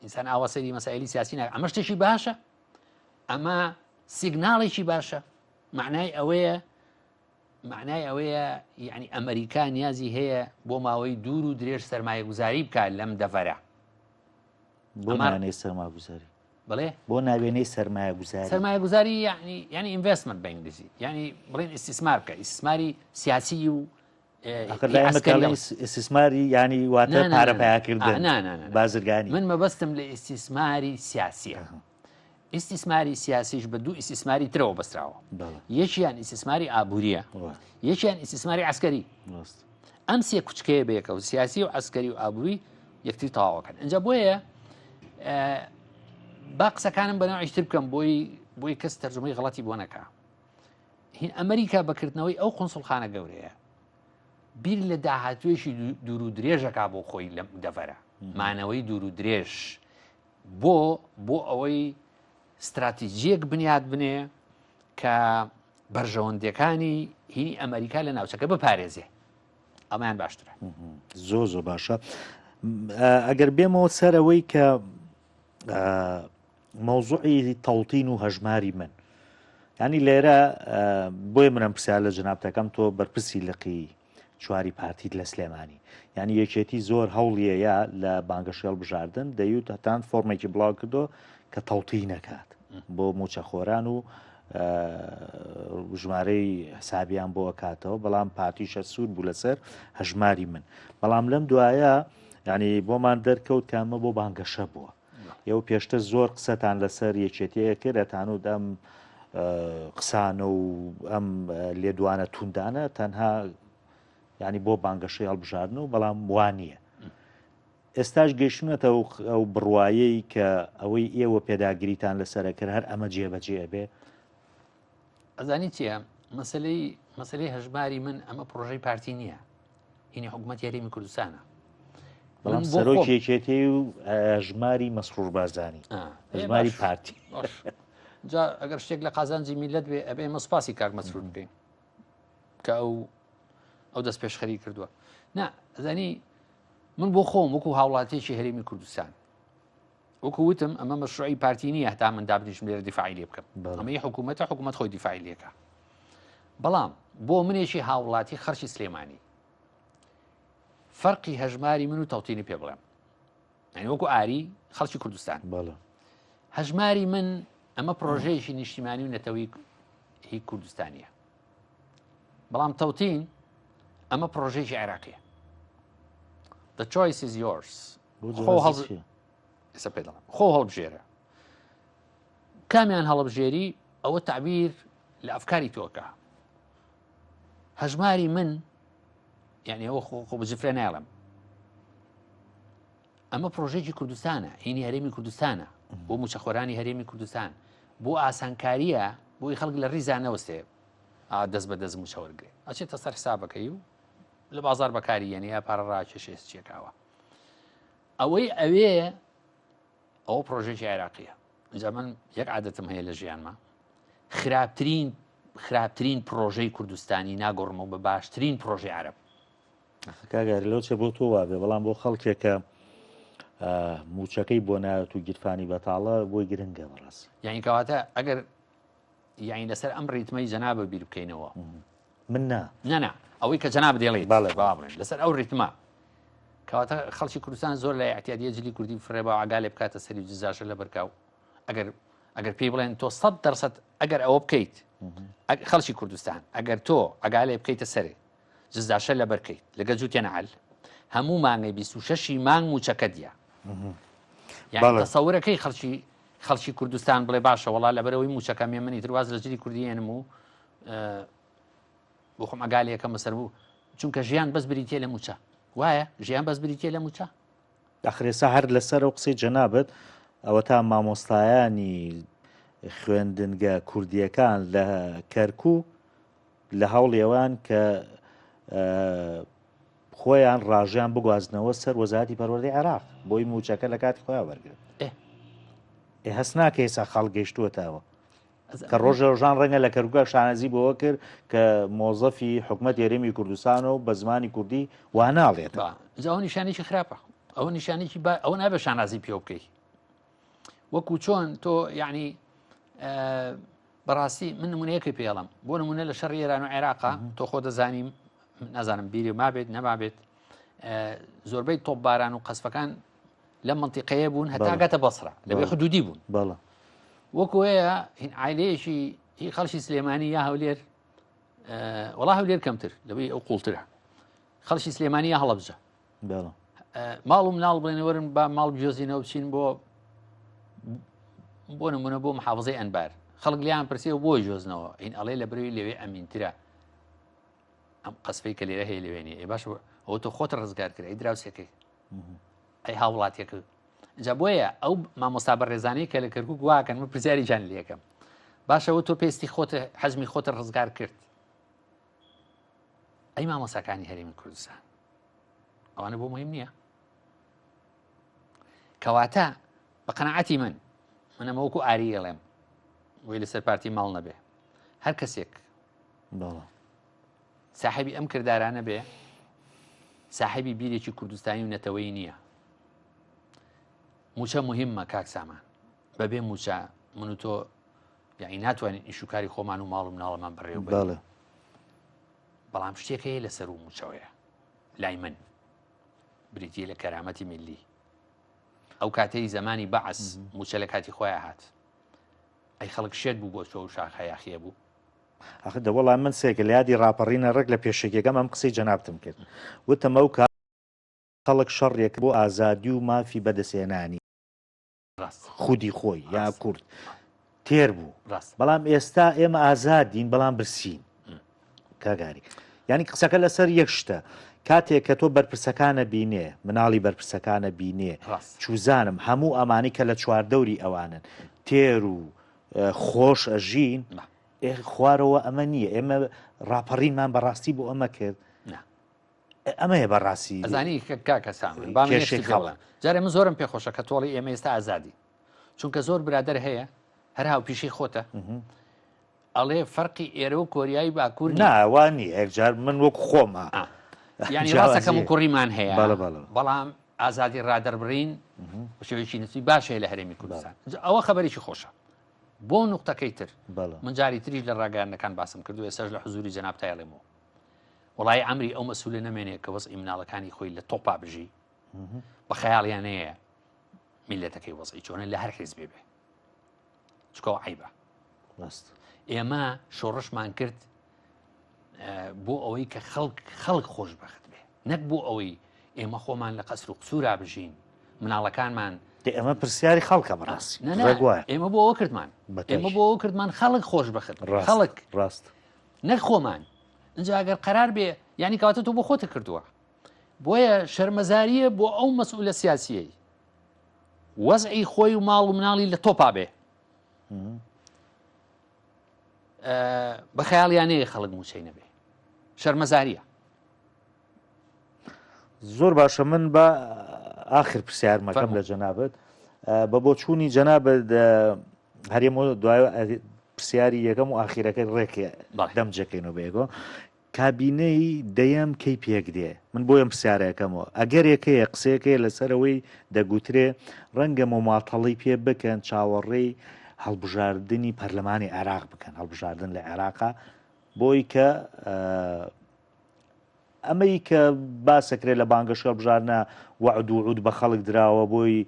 ئینسان ئاوا سەیری مەسایلی سیاسی ناکات ئەمە شتێکی باشە ئەمە سیگناڵێکی باشە معنای ئەوەیە معنای ئەوەیە یعنی ئەمریکا نیازی هەیە بۆ ماوەی دوور و درێژ سەرمایەگوزاری بکات لەم دەڤەرە بۆ نانەی سەرماگوزاری بڵێ بۆ ناوێنەی سەرمایەگوزاری سەرمایەگوزاری یعنی یعنی investment بە ئینگلیزی یعنی بڵێن ئیستیسمار بکە ئیستیسماری سیاسی و ئیستیسماری ینی واتە پارە پیاکردن بازرگانی من مەبەستم لە ئیستیسماری سیاسیە ئیستیسماری سیاسیش بە دوو ئیستیسماری ترەوە بەستراوە یەکیان ئیستیسماری ئابووریە یەکیان ئیستیسماری عسکەری ئەم سێ کوچکەیە بەیەکەوە سیاسی و عسکەری و ئابووری یەکتری تەواوەکەن ئەجا بۆیە با قسەکانم بەناویشتر بکەم بۆی بۆی کەس تەرجمەی غڵەتی بۆ نەکە هین ئەمریکا بە کردنەوەی ئەو قونسڵخانە گەورەیە بیر لە داهاتوێکی دوور و درێژەکا بۆ خۆی لەم دەڤەرە مانەوەی دوور و درێژ بۆ بۆ ئەوەی استراتیجیەک بنیات بنێ کە بەرژەوەندەکانی هینی ئەمریکا لە ناوچەکە بپارێزێ ئەمەیان باشترە زۆ زۆ باشە ئەگەر بێمەوە سەرەوەی کە مەوزوعی تەوتین و هەژماری من ینی لێرە بۆیە منم پرسیار لە جنابتەکەم تۆ بەرپرسی لقی چواری پارتیت لە سلێمانی یعنی یەکێتی زۆر هەوڵیەیە لە بانگەشێڵ بژاردن دەیوت هەتان فۆرمێکی بڵاو کردو کە تەوتی نەکات بۆ موچەخۆران و ژمارەی حسابیان بۆ کاتەوە بەڵام پارتیشە سوور بوو لەسەر هەژماری من بەڵام لەم دوایە ینی بۆمان دەرکەوت کە ئەمە بۆ بانگەشە بووە ئێوە پێشتر زۆر قسەتان لەسەر یەکێتیەیە کرد ئەتانوت ئەم قسانە و ئەم لێدوانە توندانە تەنها ینی بۆ بانگەشەی هەڵبژاردن و بەڵام وانە ئێستاش گەیشتونەتە ئەو بڕوایەی کە ئەوەی ئێوە پێداگریتان لەسەرە کرد هەر ئەمە جێبەجێ ئەبێ ئەزانی چییە مەسلەی مەسلەی هەژماری من ئەمە پرۆژەی پارتی نییە هینی حکوومەت هەرێمی کوردستانە بەڵام سەرۆکی یەکێتی و ژماری مەسرور بارزانی ژماری پارتی جا ئەگەر شتێک لە قازانجی میلەت بێ ئەبێ ئێمە سوپاسی کاک مەسرور بکەین کە ئەو ئەو دەست پێشخەری کردووە نا ئەزانی من بۆ خۆم وەکو هاوڵاتێکی هەرێمی کوردستان وەکو وتم ئەمە مەشروعی پارتی نییە هەتا من دابنیشم لێرە دیفاعی لێ بکەم ئەمەی حکوومەتە حکوومەت خۆی دیفاعی لێکە بەڵام بۆ منێکی هاوڵاتی خەرکی سلێمانی فەرقی هەژماری من و تەوتینی پێ بڵێم یعنی وەکو ئاری خەڵکی کوردستان هەژماری من ئەمە پرۆژەیەکی نیشتیمانی و نەتەوەی هی کوردستانیە بەڵام تەوتین ئەمە پرۆژەیەکی عێراقیە The choice is yours. خۆ هەڵ ئێستا پێ دەڵێم خۆ هەڵبژێرە کامیان هەڵبژێری ئەوە تعبیر لە ئەفکاری تۆکە هەژماری من یعنی ئەوە خۆ خۆ بجفرە نایڵم. ئەمە پرۆژێکی کوردستانە هینی هەرێمی کوردستانە بۆ موچەخۆرانی هەرێمی کوردستان بۆ ئاسانکاریە بۆی خەڵک لە ڕیزا نەوەستێ دەست بە دەست موچە وەرگێ ئەچێتە سەر حسابەکەی و لە بازار بەکاری یەنێ یا پارە ڕاکێشێ چێکاوە ئەوەی ئەوێ ئەوە پرۆژێکی عێراقیە جا من یەک عادەتم هەیە لە ژیانمە خراپترین خراپترین پرۆژەی کوردستانی ناگۆڕمەوە بە باشترین پرۆژەی عەرەب. کاک ئاری لەو چێ بۆ تۆ وابێ بەڵام بۆ خەڵکێکە موچەکەی بۆ نایەت و گیرفانی بەتاڵە بۆی گرنگە بەڕاستی. یعنی کەواتە ئەگەر یعنی لەسەر ئەم ڕیتمەی جەنابە بیر بکەینەوە من نا نا نا ئەوەی کە جەناب دێڵێت بەڵێ با بڵێن لەسەر ئەو ڕیتمە کەواتە خەڵکی کوردستان زۆر لە اعتیادیە جلی کوردی فرێ با عگالێ بکاتە سەری و جزاشە لە بەرکاو ئەگەر ئەگەر پێی بڵێن تۆ 100% ئەگەر ئەوە بکەیت خەڵکی کوردستان ئەگەر تۆ عگالێ بکەیتە سەرێ جزداشە لەبەر کەیت لەگە جووتێ نەعل هەموو مانگەی 26 مانگ موچەکە دیە یعنی تەسەورەکەی خەڵکی خەڵکی کوردستان بڵێ باشە وڵا لەبەرەوەی موچەکەم ێ منی ترواز لە جلی کوردی ێنم و بۆ خۆم ئەگالەکەمە سەر بوو چونکە ژیان بەس بریتە لە موچە وایە ژیان بەس بریتە لە موچە ئەخرێسا هەر لەسەر ئەو قسەی جەنابت ئەوەتا مامۆستایانی خوێندنگە کوردیەکان لە کەرکک لە هەوڵی ئەوان کە خۆیان ڕاژیان بگوازنەوە سەر وەزارەتی پەروەردەی عێراق بۆی موچەکە لە کاتی خۆیان وەرگن ئێ هەست ناکە ئێستا خەڵک گەیشتووەتەوە کە ڕۆژە ڕۆژان ڕەنگە لە کەرکووکە شانازی بۆوە کرد کە مۆزەفی حکومەت هەرێمی کوردستان و بە زمانی کوردی واناڵێت ئەوە نیشانێکی خراپە ئەوە نیشانێکی ئەوە نابێ شانازی پێوە بکەیت وەکو چۆن تۆ یعنی بەڕاستی من نمونەیەکی پێڵم بۆ نمونە لە شەڕی ئێران و عێراقا تۆ خۆ دەزانیم نازانم بیری مابێت نەمابێت زۆربەی تۆپباران و قەسفەکان لە منتیقەیە بوون هەتا گاتە بەسرە لەوێ حدودی بوون بەڵە وەکو هەیە هین عیلەیەکی هی خەڵکی سلێمانی یا هەولێر وڵا هەولێر کەمتر لەوەی ئەو قوڵترە خەڵکی سلێمانی یا هەڵەبجە ماڵ و مناڵ بڵێن وەرن با ماڵ بجۆزینەوە بچین بۆ بۆ نمونە بۆ محافظەی ئەنبار خەڵک لیان پرسی و بۆ جۆزنەوە این ئەڵێ لە بروی لەوێ ئەمینترە ئەم قەسفەی کە لێرە هەیە لەوێنێ ئێ باش ئەوە تۆ خۆت ڕزگار کرد ئەی دراوسێکەی ئەی هاوڵاتیەکە جا بۆیە ئەو مامۆستا بەڕێزانەی کە لە کەرکک واکەن من پرسیاری جان لەکەم باشەوە تۆ پێستی خۆت حەزمی خۆتە ڕزگار کرد ئەی مامۆساکانی هەرێمی کوردستان ئەوانە بۆ مهم نییە کەواتە بە قەنەعەتی من منەمە وەکو ئاری ئەڵێم بۆی لەسەر پارتی ماڵ نەبێ هەر کەسێک ساحبی ئەم کردارانە بێ ساحبی بیرێکی کوردستانی و نەتەوەی نییە موچە مهمە کاک سامان بەبێ موچە من و تۆ یعنی ناتوانین ئیشوکاری خۆمان و ماڵ و مناڵمان بەڕێوە بەڵێ بەڵام شتێک هەیە لەسەر و موچەوەیە لای من بریتە لە کەرامەتی میلی ئەو کاتەی زمانی بەعس موچە لە کاتی خۆیان هات ئەی خەڵک شێت بوو بۆ چۆ و شاخە یاخیە بوو ئەخ دەوەڵا من سێکە لە یادی ڕاپەڕینە ڕێک لە پێشەکیەکەم ئەم قسەی جەنابتم کرد وتم ئەو کات خەڵک شەڕێک بۆ ئازادی و مافی بەدەستهێنانی خودی خۆی یا کورد تێر بوو بەڵام ئێستا ئێمە ئازادین بەڵام برسین کاگاری یعنی قسەکە لەسەر یەک شتە کاتێک کە تۆ بەرپرسەکانە بینێ مناڵی بەرپرسەکانە بینێ چوزانم هەموو ئەمانی کە لە چواردەوری ئەوانن تێر و خۆش ئەژین خوارەوە ئەمە نییە ئێمە ڕاپەڕینمان بەڕاستی بۆ ئەمە کرد ئەمەیە بەڕاستی ئەزانی کاکە سامان با من یەک شتی پێ بڵێم جارێ من زۆرم پێخۆشە کە تۆڵی ئێمە ئێستا ئازادی چونکە زۆر برادەر هەیە هەر هاوپیشەی خۆتە ئەڵێ فەرقی ئێرە و کۆریای باکوور نییە. نا وا نییە یەکجار من وەک خۆمە یعنی ڕاستە کەم و کوڕیمان هەیە بەڵێ بەڵێ. بەڵام ئازادی ڕادەربڕین بە شێوەیەکی نسبی باش هەیە لە هەرێمی کوردستان ئەوە خەبەرێکی خۆشە بۆ نوقتەکەی تر من جاری تریش لە ڕاگەیاندنەکان باسم کردو ئێستاش لە حزوری جەناب تایڵێمەوە وڵی ئەمری ئەو مەسولە نەمێنێ کە وەزعی مناڵەکانی خۆی لە تۆپا بژی بە خەیاڵیان نەیە میلەتەکەی وەزعی چۆنە لە هەر حیزبێ بێ چکەوە عیبە ڕاست ئێمە شۆڕشمان کرد بۆ ئەوەی کە خەڵک خەڵک خۆشببخت بێ نەک بۆ ئەوەی ئێمە خۆمان لە قەسر و قسوورا بژین مناڵەکانمان ئەمە پرسیاری خەڵکە بەڕاستی ئێمە بۆ ئەوە کردمان ئێمە بۆ ئەوە کردمان خەڵک خۆشببخت خەڵک ڕاست نەک خۆمان ئینجا ئەگەر قەرار بێ یعنی کەواتە تۆ بۆ خۆتە کردووە بۆیە شەرمەزاریە بۆ ئەو مەسئولە سیاسیەی. وەزعی خۆی و ماڵ و مناڵی لە تۆپا بێ بە خەیاڵیانەیە خەڵک موچەی نەبێ شەرمەزاریە. زۆر باشە من بە ئاخر پرسیارمەکەم لە جەنابەت بە بۆچوونی جەنابەت هەرێم دوای پرسیاری یەکەم و ئاخیرەکەی ڕێکێ دەم جەکەینەوە بەیەکەوە کابینەی دەیەم کەی پێک دێ؟ من بۆیەم پرسیارەکەمەوە ئەگەرێک هەیە قسەیەک هەیە لەسەرەوەی دەگوترێ ڕەنگە مۆماتەڵی پێ بکەن چاوەڕێی هەڵبژاردنی پەرلەمانی عێراق بکەن هەڵبژاردن لە عێراقا بۆی کە ئەمەی کە باسەکرێت لە بانگەشە هەڵبژاردنە وەعد و عود بە خەڵک دراوە بۆی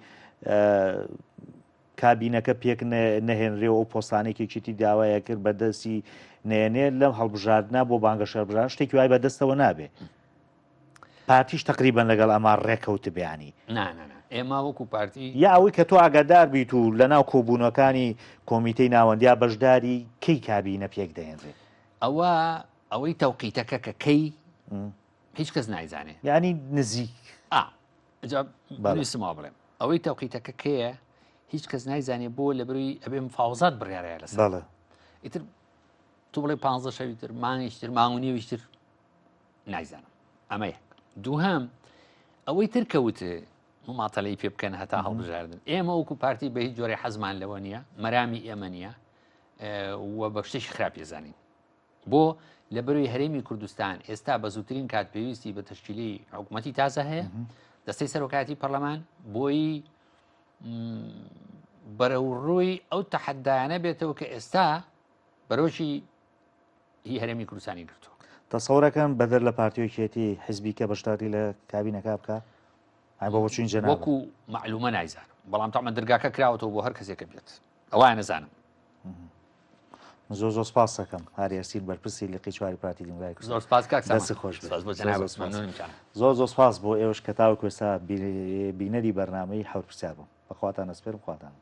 کابینەکە پێک نەهێنرێ و ئەو پۆستانەی کە یەکێتی داوای ئەکرد بە دەستی نەیەنێ لەم هەڵبژاردنە بۆ بانگەشە هەڵبژاردن شتێکی وای بەدەستەوە نابێ. پارتیش تقریبا لەگەڵ ئەمە ڕێکەوت بیانی. نا نا نا ئێمە وەکو پارتی یا ئەوەی کە تۆ ئاگادار بیت و لەناو کۆبوونەکانی کۆمیتەی ناوەندیا بەشداری کەی کابینە پێک دەهێنرێ؟ ئەوە ئەوەی تەوقیتەکە کە کەی هیچ کەس نایزانێ. یانی نزیک. ئا جا ویستم وا بڵێم ئەوەی تەوقیتەکە کەیە هیچ کەس نایزانێ بۆ لە بروی ئەبێ مفاوزات بڕیارەیە لەسەر بەڵێ ئیتر تو بڵێ پ شەوی تر مانگیش تر مانگ و نێویش تر نایزانم ئەمە یەک دووهەم ئەوەی تر کەوت مماتەلەی پێ بکەن هەتا هەڵبژاردن ئێمە وەکو پارتی بە هیچ جۆرێ حەزمان لەوە نییە مەرامی ئێمە نییە و بە شتێکی خراپ پێزانین بۆ؟ لەبەرئەوەی هەرێمی کوردستان ئێستا بە زووترین کات پێویستی بە تەشکیلی حکوومەتی تازە هەیە، دەستەی سەرۆکایەتی پەرلەمان بۆی بەرەو ڕووی ئەو تەحەدایانە بێتەوە کە ئێستا بەرۆکی هی هەرێمی کوردستانی گرتووە. تەسەورەکەم بەدەر لە پارتی و یەکێتی حزبی کە بەشداری لە کابینەکە بکا؟ ئەی بۆ بۆچوونی جەنابت؟ وەکو مەعلومە نایزانم، بەڵام تەعمە دەرگاکە کراوەتەوە بۆ هەر کەسێک کە بێت. ئەوایان نەزانم. زۆر زۆر سپاس دەکەم هاری ئەسیر بەرپرسی لقی چواری پارتی دیموکراتی کوردستان. زۆر سپاس کاک سامان. دەست خۆش بێت. سپاس بۆ جەنابت. مەمنونم جان. زۆر زۆر سپاس بۆ ئێوەش کە تاوەکو ئێستا بینەری بەرنامەی حەوت پرسیار بوون. بە خواتان ئەسپێرم خواتان.